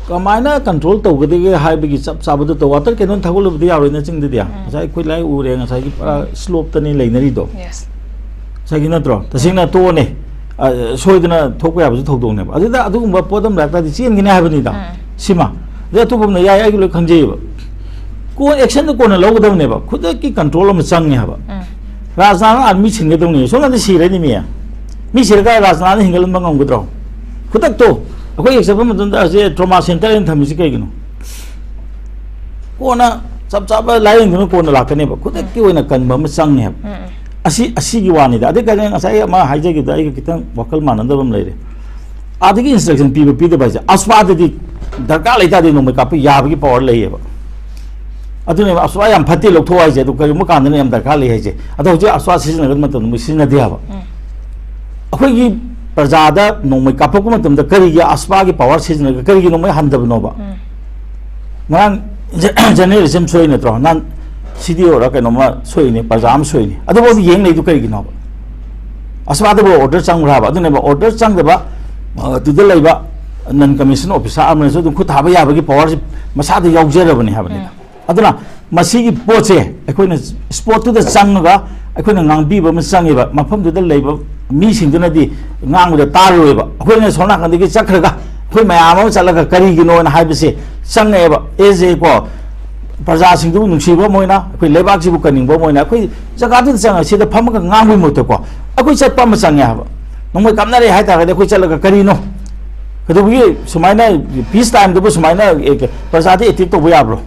ꯀꯃꯥꯏꯅ control ꯇꯧꯒꯗꯒꯦ ꯍꯥꯏꯕꯒꯤ ꯆꯞ ꯆꯥꯕꯗꯨ ꯇꯧ꯫ Water cannon ꯊꯥꯒꯠꯂꯨꯕꯗꯤ ꯌꯥꯔꯣꯏꯅ ꯆꯤꯡꯗꯗꯤ꯫ ꯎꯝ꯫ ꯉꯁꯥꯏ ꯑꯩꯈꯣꯏ ꯂꯥꯏ ꯎꯔꯦ, ꯉꯁꯥꯏꯒꯤ ꯄꯨꯔꯥ slope ꯇꯅꯤ ꯂꯩꯅꯔꯤꯗꯣ꯫ Yes꯫ ꯉꯁꯥꯏꯒꯤ ꯅꯠꯇ꯭ꯔꯣ? ꯇꯁꯦꯡꯅ ꯇꯣꯛꯑꯅꯤ꯫ ꯑ, ꯁꯣꯏꯗꯅ ꯊꯣꯛꯄ ꯌꯥꯕꯁꯨ ꯊꯧꯗꯣꯛꯅꯦꯕ꯫ ꯑꯗꯨꯗ ꯑꯗꯨꯒꯨꯝꯕ ꯄꯣꯠ ꯑꯃ ꯂꯥꯛ ꯇꯥꯔꯗꯤ ꯆꯦꯟꯒꯅꯤ ꯍꯥꯏꯕꯅꯤꯗ꯫ ꯎꯝ꯫ ꯁꯤꯃ꯫ ꯑꯗꯩ ꯑꯇꯣꯞꯄ ꯑꯃꯅ ꯌꯥꯏ, ꯑꯩꯒꯤ ꯂꯣꯏ ꯈꯪꯖꯩꯌꯦꯕ꯫ ꯀꯣꯟ, actionꯗ ꯀꯣꯟꯅ ꯂꯧꯒꯗꯕꯅꯦꯕ꯫ ꯈꯨꯗꯛꯀꯤ control ꯑꯃ ꯆꯪꯉꯦ ꯍꯥꯏꯕ꯫ ꯎꯝ꯫ ꯔꯥꯖꯅꯥꯅ ꯑꯥ ꯃꯤ ꯁꯤꯟꯒꯗꯧꯅꯤ꯫ ꯁꯣꯝ ꯅꯥꯀꯟꯗ ꯁꯤꯔꯅꯤ ꯃꯤ꯫ ꯃꯤ ꯁꯤꯔꯒ ꯔꯥꯖꯅꯥꯅ ꯍꯤꯡꯒꯠꯍꯟꯕ ꯉꯝꯒꯗ꯭ꯔꯣ? ꯈꯨꯗꯛꯇꯣ꯫ ꯑꯩꯈꯣꯏ ꯍꯦꯛ ꯆꯠꯄ ꯃꯇꯝꯗ ꯑꯁꯤ trauma center ꯍꯥꯏꯅ ꯊꯝꯃꯤꯁꯤ ꯀꯩꯒꯤꯅꯣ? ꯀꯣꯟꯅ ꯆꯞ ꯆꯥꯕ ꯂꯥꯏꯌꯦꯡꯗꯨꯅ ꯀꯣꯟꯅ ꯂꯥꯛꯀꯅꯦꯕ꯫ ꯈꯨꯗꯛꯀꯤ ꯑꯣꯏꯅ ꯀꯟꯕ ꯑꯃ ꯆꯪꯉꯦꯕ꯫ ꯎꯝ, ꯎꯝ꯫ ꯑꯁꯤ, ꯑꯁꯤꯒꯤ ꯋꯥꯅꯤꯗ꯫ ꯑꯗꯩ ꯀꯩꯅꯣ ꯉꯁꯥꯏ ꯑꯃ ꯍꯥꯏꯖꯈꯤꯕꯗ ꯑꯩꯒ ꯈꯤꯇꯪ ꯋꯥꯈꯜ ꯃꯥꯟꯅꯗꯕ ꯑꯃ ꯂꯩꯔꯦ꯫ ꯑꯥꯗꯒꯤ instruction ꯄꯤꯕ ꯄꯤꯗꯕ ꯍꯥꯏꯁꯦ, ASBAꯗꯗꯤ ꯗꯔꯀꯥꯔ ꯂꯩꯇꯥꯔꯗꯤ ꯅꯣꯡꯃꯩ ꯀꯥꯞꯄ ꯌꯥꯕꯒꯤ power ꯂꯩꯌꯦꯕ꯫ ꯑꯗꯨꯅꯦꯕ, ASBA ꯌꯥꯝ ꯐꯠꯇꯦ ꯂꯧꯊꯣꯛ ꯍꯥꯏꯁꯦ꯫ ꯑꯗꯨ ꯀꯔꯤꯒꯨꯝꯕ ꯀꯥꯟꯗꯅ ꯌꯥꯝ ꯗꯔꯀꯥꯔ ꯂꯩ ꯍꯥꯏꯁꯦ꯫ ꯑꯗꯣ ꯍꯧꯖꯤꯛ ASBA ꯁꯤꯖꯤꯟꯅꯒꯗꯕ ꯃꯇꯝꯗ ꯃꯣꯏ ꯁꯤꯖꯤꯟꯅꯗꯦ ꯍꯥꯏꯕ꯫ ꯎꯝ꯫ ꯑꯩꯈꯣꯏꯒꯤ ꯄ꯭ꯔꯖꯥꯗ ꯅꯣꯡꯃꯩ ꯀꯥꯞꯊꯣꯛꯄ ꯃꯇꯝꯗ ꯀꯔꯤꯒꯤ ASBAꯒꯤ power ꯁꯤꯖꯤꯟꯅꯔꯒ ꯀꯔꯤꯒꯤ ꯅꯣꯡꯃꯩ ꯍꯟꯗꯕꯅꯣꯕ? ꯎꯝ꯫ ꯉꯔꯥꯡ journalist ꯑꯃ ꯁꯣꯏ ꯅꯠꯇ꯭ꯔꯣ? ꯅꯍꯥꯟ CDOꯔ ꯀꯩꯅꯣꯝꯃ ꯁꯣꯏꯅꯤ, ꯄ꯭ꯔꯖꯥ ꯑꯃ ꯁꯣꯏꯅꯤ꯫ ꯑꯗꯨꯐꯥꯎꯗꯤ ꯌꯦꯡ ꯂꯩꯗꯨ ꯀꯔꯤꯒꯤꯅꯣꯕ? ASBAꯗꯕꯨ order ꯆꯪꯕ꯭ꯔꯥ ꯍꯥꯏꯕ? ꯑꯗꯨꯅꯦꯕ, order ꯆꯪꯗꯕ, ꯑ, ꯑꯗꯨꯗ ꯂꯩꯕ non commission officer ꯑꯃꯅꯁꯨ ꯑꯗꯨꯝ ꯈꯨꯠ ꯊꯥꯕ ꯌꯥꯕꯒꯤ powerꯁꯤ ꯃꯁꯥꯗ ꯌꯥꯎꯖꯔꯕꯅꯤ ꯍꯥꯏꯕꯅꯤꯗ꯫ ꯎꯝ꯫ ꯑꯗꯨꯅ ꯃꯁꯤꯒꯤ ꯄꯣꯠꯁꯦ ꯑꯩꯈꯣꯏꯅ spotꯇꯨꯗ ꯆꯪꯉꯒ ꯑꯩꯈꯣꯏꯅ ꯉꯥꯡꯕꯤꯕ ꯑꯃ ꯆꯪꯉꯦꯕ꯫ ꯃꯐꯝꯗꯨꯗ ꯂꯩꯕ ꯃꯤꯁꯤꯡꯗꯨꯅꯗꯤ ꯉꯥꯡꯕꯗ ꯇꯥꯔꯣꯏꯕ꯫ ꯑꯩꯈꯣꯏꯅ ꯁꯣꯝ ꯅꯥꯀꯟꯗꯒꯤ ꯆꯠꯈ꯭ꯔꯒ ꯑꯩꯈꯣꯏ ꯃꯌꯥꯝ ꯑꯃ ꯆꯠꯂꯒ ꯀꯔꯤꯒꯤꯅꯣꯅ ꯍꯥꯏꯕꯁꯦ ꯆꯪꯉꯛꯑꯦꯕ꯫ As a ꯀꯣ, ꯄ꯭ꯔꯖꯥꯁꯤꯡꯗꯨꯕꯨ ꯅꯨꯡꯁꯤꯕ ꯑꯃ ꯑꯣꯏꯅ, ꯑꯩꯈꯣꯏ ꯂꯩꯕꯥꯛꯁꯤꯕꯨ ꯀꯟꯅꯤꯡꯕ ꯑꯃ ꯑꯣꯏꯅ, ꯑꯩꯈꯣꯏ ꯖꯒꯥꯗꯨꯗ ꯆꯪꯉꯒ ꯁꯤꯗ ꯐꯝꯃꯒ ꯉꯥꯡꯕꯒꯤ ꯃꯍꯨꯠꯇꯀꯣ, ꯑꯩꯈꯣꯏ ꯆꯠꯄ ꯑꯃ ꯆꯪꯉꯦ ꯍꯥꯏꯕ꯫ ꯅꯣꯡꯃꯩ ꯀꯥꯞꯅꯔꯦ ꯍꯥꯏ ꯇꯥꯔꯒꯗꯤ ꯑꯩꯈꯣꯏ ꯆꯠꯂꯒ ꯀꯔꯤꯅꯣ? ꯀꯩꯗꯧꯕꯒꯤ ꯁꯨꯃꯥꯏꯅ peace timeꯗꯕꯨ ꯁꯨꯃꯥꯏꯅ, ꯑꯦ, ꯄ꯭ꯔꯖꯥꯗ attack ꯇꯧꯕ ꯌꯥꯕ꯭ꯔꯣ?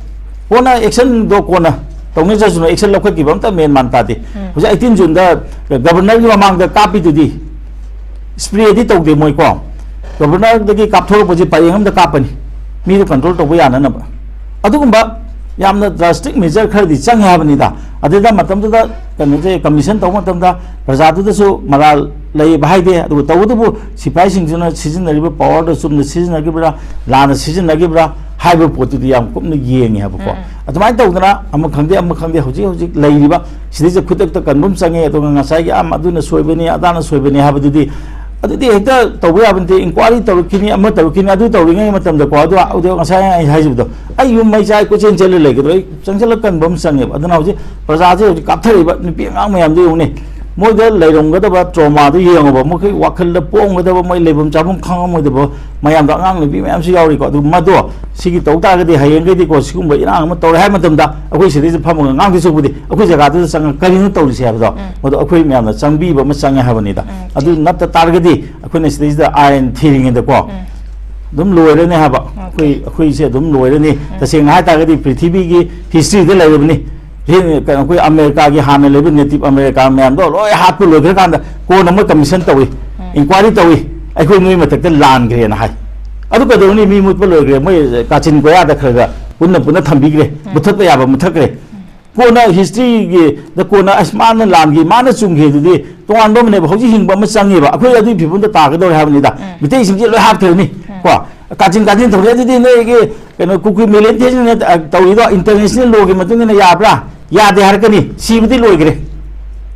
ꯀꯣꯟꯅ actionꯗꯣ ꯀꯣꯟꯅ ꯇꯧꯅꯤ ꯆꯠꯁꯅꯨ, action ꯂꯧꯈꯠꯈꯤꯕ ꯑꯝꯇ ꯃꯦꯟ ꯃꯥꯟ ꯇꯥꯗꯦ꯫ ꯎꯝ꯫ ꯍꯧꯖꯤꯛ eighteen Juneꯗ governorꯒꯤ ꯃꯃꯥꯡꯗ ꯀꯥꯞꯄꯤꯗꯨꯗꯤ, sprayꯗꯤ ꯇꯧꯗꯦ ꯃꯣꯏꯀꯣ꯫ Governorꯗꯒꯤ ꯀꯥꯞꯊꯣꯔꯛꯄꯁꯦ ꯄꯔꯦꯡ ꯑꯃꯗ ꯀꯥꯞꯄꯅꯤ, ꯃꯤꯗꯨ control ꯇꯧꯕ ꯌꯥꯅꯅꯕ꯫ ꯑꯗꯨꯒꯨꯝꯕ ꯌꯥꯝꯅ drastic measure ꯈꯔꯗꯤ ꯆꯪꯉꯦ ꯍꯥꯏꯕꯅꯤꯗ꯫ ꯑꯗꯨꯗ ꯃꯇꯝꯗꯨꯗ ꯀꯩꯅꯣꯁꯦ commission ꯇꯧꯕ ꯃꯇꯝꯗ ꯄ꯭ꯔꯖꯥꯗꯨꯗꯁꯨ ꯃꯔꯥꯜ ꯂꯩꯕ ꯍꯥꯏꯗꯦ, ꯑꯗꯨꯒ ꯇꯧꯕꯇꯕꯨ ꯁꯤꯐꯥꯏꯁꯤꯡꯁꯤꯅ ꯁꯤꯖꯤꯟꯅꯔꯤꯕ powerꯗꯣ ꯆꯨꯝꯅ ꯁꯤꯖꯤꯟꯅꯈꯤꯕ꯭ꯔꯥ, ꯂꯥꯟꯅ ꯁꯤꯖꯤꯟꯅꯈꯤꯕ꯭ꯔꯥ ꯍꯥꯏꯕ ꯄꯣꯠꯇꯨꯗꯤ ꯌꯥꯝ ꯀꯨꯞꯅ ꯌꯦꯡꯉꯦ ꯍꯥꯏꯕꯀꯣ꯫ ꯎꯝ, ꯎꯝ꯫ ꯑꯗꯨꯃꯥꯏꯅ ꯇꯧꯗꯅ ꯑꯃ ꯈꯪꯗꯦ, ꯑꯃ ꯈꯪꯗꯦ, ꯍꯧꯖꯤꯛ ꯍꯧꯖꯤꯛ ꯂꯩꯔꯤꯕ ꯁꯤꯗꯩꯁꯤꯗ ꯈꯨꯗꯛꯇ ꯀꯟꯕ ꯑꯃ ꯆꯪꯉꯦ꯫ ꯑꯗꯨꯒ ꯉꯁꯥꯏꯒꯤ ꯑꯃ ꯑꯗꯨꯅ ꯁꯣꯏꯕꯅꯤ, ꯑꯗꯥꯅ ꯁꯣꯏꯕꯅꯤ ꯍꯥꯏꯕꯗꯨꯗꯤ, ꯑꯗꯨꯗꯤ ꯍꯦꯛꯇ ꯇꯧꯕ ꯌꯥꯕ ꯅꯠꯇꯦ꯫ Inquiry ꯇꯧꯔꯛꯈꯤꯅꯤ, ꯑꯃ ꯇꯧꯔꯛꯈꯤꯅꯤ, ꯑꯗꯨ ꯇꯧꯔꯤꯉꯩ ꯃꯇꯝꯗꯀꯣ, ꯑꯗꯨ, ꯑꯗꯨ ꯉꯁꯥꯏ ꯑꯩ ꯍꯥꯏꯖꯕꯗꯣ, ꯑꯩ ꯌꯨꯝ ꯃꯩ ꯆꯥꯏ ꯀꯣꯏꯆꯦꯟ ꯆꯦꯜꯂ ꯂꯩꯒꯗ꯭ꯔꯣ? ꯑꯩ ꯆꯪꯁꯤꯜꯂ ꯀꯟꯕ ꯑꯃ ꯆꯪꯉꯦꯕ꯫ ꯑꯗꯨꯅ ꯍꯧꯖꯤꯛ ꯄ꯭ꯔꯖꯥꯁꯦ ꯍꯧꯖꯤꯛ ꯀꯥꯞꯊꯔꯛꯏꯕ ꯅꯨꯄꯤ ꯑꯉꯥꯡ ꯃꯌꯥꯝꯗꯣ ꯌꯦꯡꯉꯨꯅꯦ꯫ ꯃꯣꯏꯗ ꯂꯩꯔꯝꯒꯗꯕ trauma ꯗꯨ ꯌꯦꯡꯉꯣꯕ, ꯃꯈꯣꯏ ꯋꯥꯈꯜꯗ ꯄꯣꯛꯑꯝꯒꯗꯕ, ꯃꯣꯏ ꯂꯩꯐꯝ ꯆꯥꯐꯝ ꯈꯪꯉꯝꯃꯣꯏꯗꯕ ꯃꯌꯥꯝꯗꯣ, ꯑꯉꯥꯡ ꯅꯨꯄꯤ ꯃꯌꯥꯝꯁꯨ ꯌꯥꯎꯔꯤꯀꯣ꯫ ꯑꯗꯨ ꯃꯗꯣ ꯁꯤꯒꯤ ꯇꯧ ꯇꯥꯔꯒꯗꯤ ꯍꯌꯦꯡꯈꯩꯗꯤꯀꯣ, ꯁꯤꯒꯨꯝꯕ ꯏꯔꯥꯡ ꯑꯃ ꯇꯧꯔꯦ ꯍꯥꯏꯕ ꯃꯇꯝꯗ, ꯑꯩꯈꯣꯏ ꯁꯤꯗꯩꯁꯤꯗ ꯐꯝꯃꯒ ꯉꯥꯡꯗꯣꯏ ꯁꯔꯨꯛꯄꯨꯗꯤ ꯑꯩꯈꯣꯏ ꯖꯒꯥꯗꯨꯗ ꯆꯪꯉꯒ ꯀꯔꯤꯅꯣ ꯇꯧꯔꯤꯁꯦ ꯍꯥꯏꯕꯗꯣ, ꯎꯝ꯫ ꯃꯗꯣ ꯑꯩꯈꯣꯏ ꯃꯌꯥꯝꯅ ꯆꯪꯕꯤꯕ ꯑꯃ ꯆꯪꯉꯦ ꯍꯥꯏꯕꯅꯤꯗ꯫ ꯎꯝ꯫ ꯑꯗꯨ ꯅꯠꯇ ꯇꯥꯔꯒꯗꯤ ꯑꯩꯈꯣꯏꯅ ꯁꯤꯗꯩꯁꯤꯗ ꯑꯥꯏꯟ ꯊꯤꯔꯤꯉꯩꯗꯀꯣ, ꯎꯝ꯫ ꯑꯗꯨꯝ ꯂꯣꯏꯔꯅꯤ ꯍꯥꯏꯕ꯫ ꯎꯝ꯫ ꯑꯩꯈꯣꯏ, ꯑꯩꯈꯣꯏꯁꯦ ꯑꯗꯨꯝ ꯂꯣꯏꯔꯅꯤ꯫ ꯎꯝ꯫ ꯇꯁꯦꯡꯅ ꯍꯥꯏ ꯇꯥꯔꯒꯗꯤ ꯄ꯭ꯔꯤꯊꯤꯕꯤꯒꯤ history ꯗ ꯂꯩꯔꯕꯅꯤ꯫ ꯍꯦꯟꯅ ꯀꯩꯅꯣ, ꯑꯩꯈꯣꯏ ꯑꯃꯦꯔꯤꯀꯥꯒꯤ ꯍꯥꯟꯅ ꯂꯩꯕ native America ꯃꯌꯥꯝꯗꯣ ꯂꯣꯏ ꯍꯥꯠꯄ ꯂꯣꯏꯈ꯭ꯔꯀꯥꯟꯗ ꯀꯣꯟꯅ ꯃꯣꯏ commission ꯇꯧꯏ, ꯎꯝ꯫ Inquiry ꯇꯧꯏ, "ꯑꯩꯈꯣꯏ ꯅꯣꯏ ꯃꯊꯛꯇ ꯂꯥꯟꯈ꯭ꯔꯦꯅ" ꯍꯥꯏ꯫ ꯑꯗꯨ ꯀꯩꯗꯧꯅꯤ? ꯃꯤ ꯃꯨꯠꯄ ꯂꯣꯏꯈ꯭ꯔꯦ, ꯃꯣꯏ ꯀꯥꯆꯤꯟ ꯀꯣꯌꯥꯗ ꯈꯔ ꯈꯔ ꯄꯨꯟꯅ ꯄꯨꯟꯅ ꯊꯝꯕꯤꯈ꯭ꯔꯦ, ꯎꯝ꯫ ꯃꯨꯊꯠꯄ ꯌꯥꯕ ꯃꯨꯊꯠꯈ꯭ꯔꯦ꯫ ꯀꯣꯟꯅ history ꯒꯤ ꯗ ꯀꯣꯟꯅ, "ꯑꯁ, ꯃꯥꯅ ꯂꯥꯟꯈꯤ, ꯃꯥꯅ ꯆꯨꯝꯈꯤ" ꯑꯗꯨꯗꯤ ꯇꯣꯉꯥꯟꯕ ꯑꯃꯅꯦꯕ꯫ ꯍꯧꯖꯤꯛ ꯍꯤꯡꯕ ꯑꯃ ꯆꯪꯉꯦꯕ꯫ ꯑꯩꯈꯣꯏ ꯑꯗꯨꯒꯤ ꯐꯤꯕꯝꯗ ꯇꯥꯒꯗꯧꯔꯦ ꯍꯥꯏꯕꯅꯤꯗ꯫ ꯎꯝ꯫ ꯃꯤꯇꯩꯁꯤꯡꯁꯦ ꯂꯣꯏ ꯍꯥꯠꯈ꯭ꯔꯅꯤ꯫ ꯎꯝ꯫ ꯀꯣ? ꯀꯥꯆꯤꯟ ꯀꯥꯆꯤꯟ ꯇꯧꯔꯦ꯫ "ꯑꯗꯨꯗꯤ ꯅꯣꯏꯒꯤ ꯀꯩꯅꯣ, ꯀꯨꯀꯤ ꯃꯤꯂꯤꯇꯦꯟꯁꯤꯡꯅ, ꯑ, ꯇꯧꯔꯤꯗꯣ international law ꯒꯤ ꯃꯇꯨꯡ ꯏꯟꯅ ꯌꯥꯕ꯭ꯔꯥ?" "ꯌꯥꯗꯦ" ꯍꯥꯏꯔꯛꯀꯅꯤ꯫ ꯁꯤꯕꯗꯤ ꯂꯣꯏꯈ꯭ꯔꯦ꯫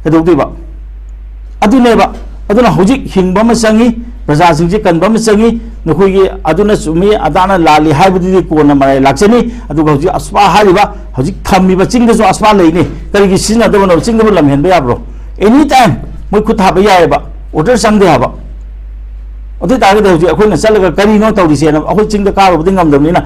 ꯀꯩꯗꯧꯗꯣꯏꯕ? ꯑꯗꯨꯅꯦꯕ꯫ ꯑꯗꯨꯅ ꯍꯧꯖꯤꯛ ꯍꯤꯡꯕ ꯑꯃ ꯆꯪꯉꯤ, ꯄ꯭ꯔꯖꯥꯁꯤꯡꯁꯦ ꯀꯟꯕ ꯑꯃ ꯆꯪꯉꯤ꯫ ꯅꯈꯣꯏꯒꯤ ꯑꯗꯨꯅ ꯆꯨꯝꯃꯤ, ꯑꯗꯥꯅ ꯂꯥꯜꯂꯤ ꯍꯥꯏꯕꯗꯨꯗꯤ ꯀꯣꯟꯅ ꯃꯔꯥꯏ ꯂꯥꯛꯆꯅꯤ꯫ ꯑꯗꯨꯒ ꯍꯧꯖꯤꯛ ꯑꯁꯄꯥ ꯍꯥꯏꯔꯤꯕ, ꯍꯧꯖꯤꯛ ꯊꯝꯃꯤꯕ ꯆꯤꯡꯗꯁꯨ ꯑꯁꯄꯥ ꯂꯩꯅꯤ꯫ ꯀꯔꯤꯒꯤ ꯁꯤꯖꯤꯟꯅꯗꯕꯅꯣ? ꯆꯤꯡꯗꯕꯨ ꯂꯝ ꯍꯦꯟꯕ ꯌꯥꯕ꯭ꯔꯣ? Any time ꯃꯣꯏ ꯈꯨꯠ ꯊꯥꯕ ꯌꯥꯏꯑꯕ, order ꯆꯪꯗꯦ ꯍꯥꯏꯕ꯫ ꯑꯗꯨ ꯑꯣꯏ ꯇꯥꯔꯒꯗꯤ ꯍꯧꯖꯤꯛ ꯑꯩꯈꯣꯏꯅ ꯆꯠꯂꯒ ꯀꯔꯤꯅꯣ ꯇꯧꯔꯤꯁꯦꯅ, ꯑꯩꯈꯣꯏ ꯆꯤꯡꯗ ꯀꯥꯔꯨꯕꯗꯤ ꯉꯝꯗꯕꯅꯤꯅ,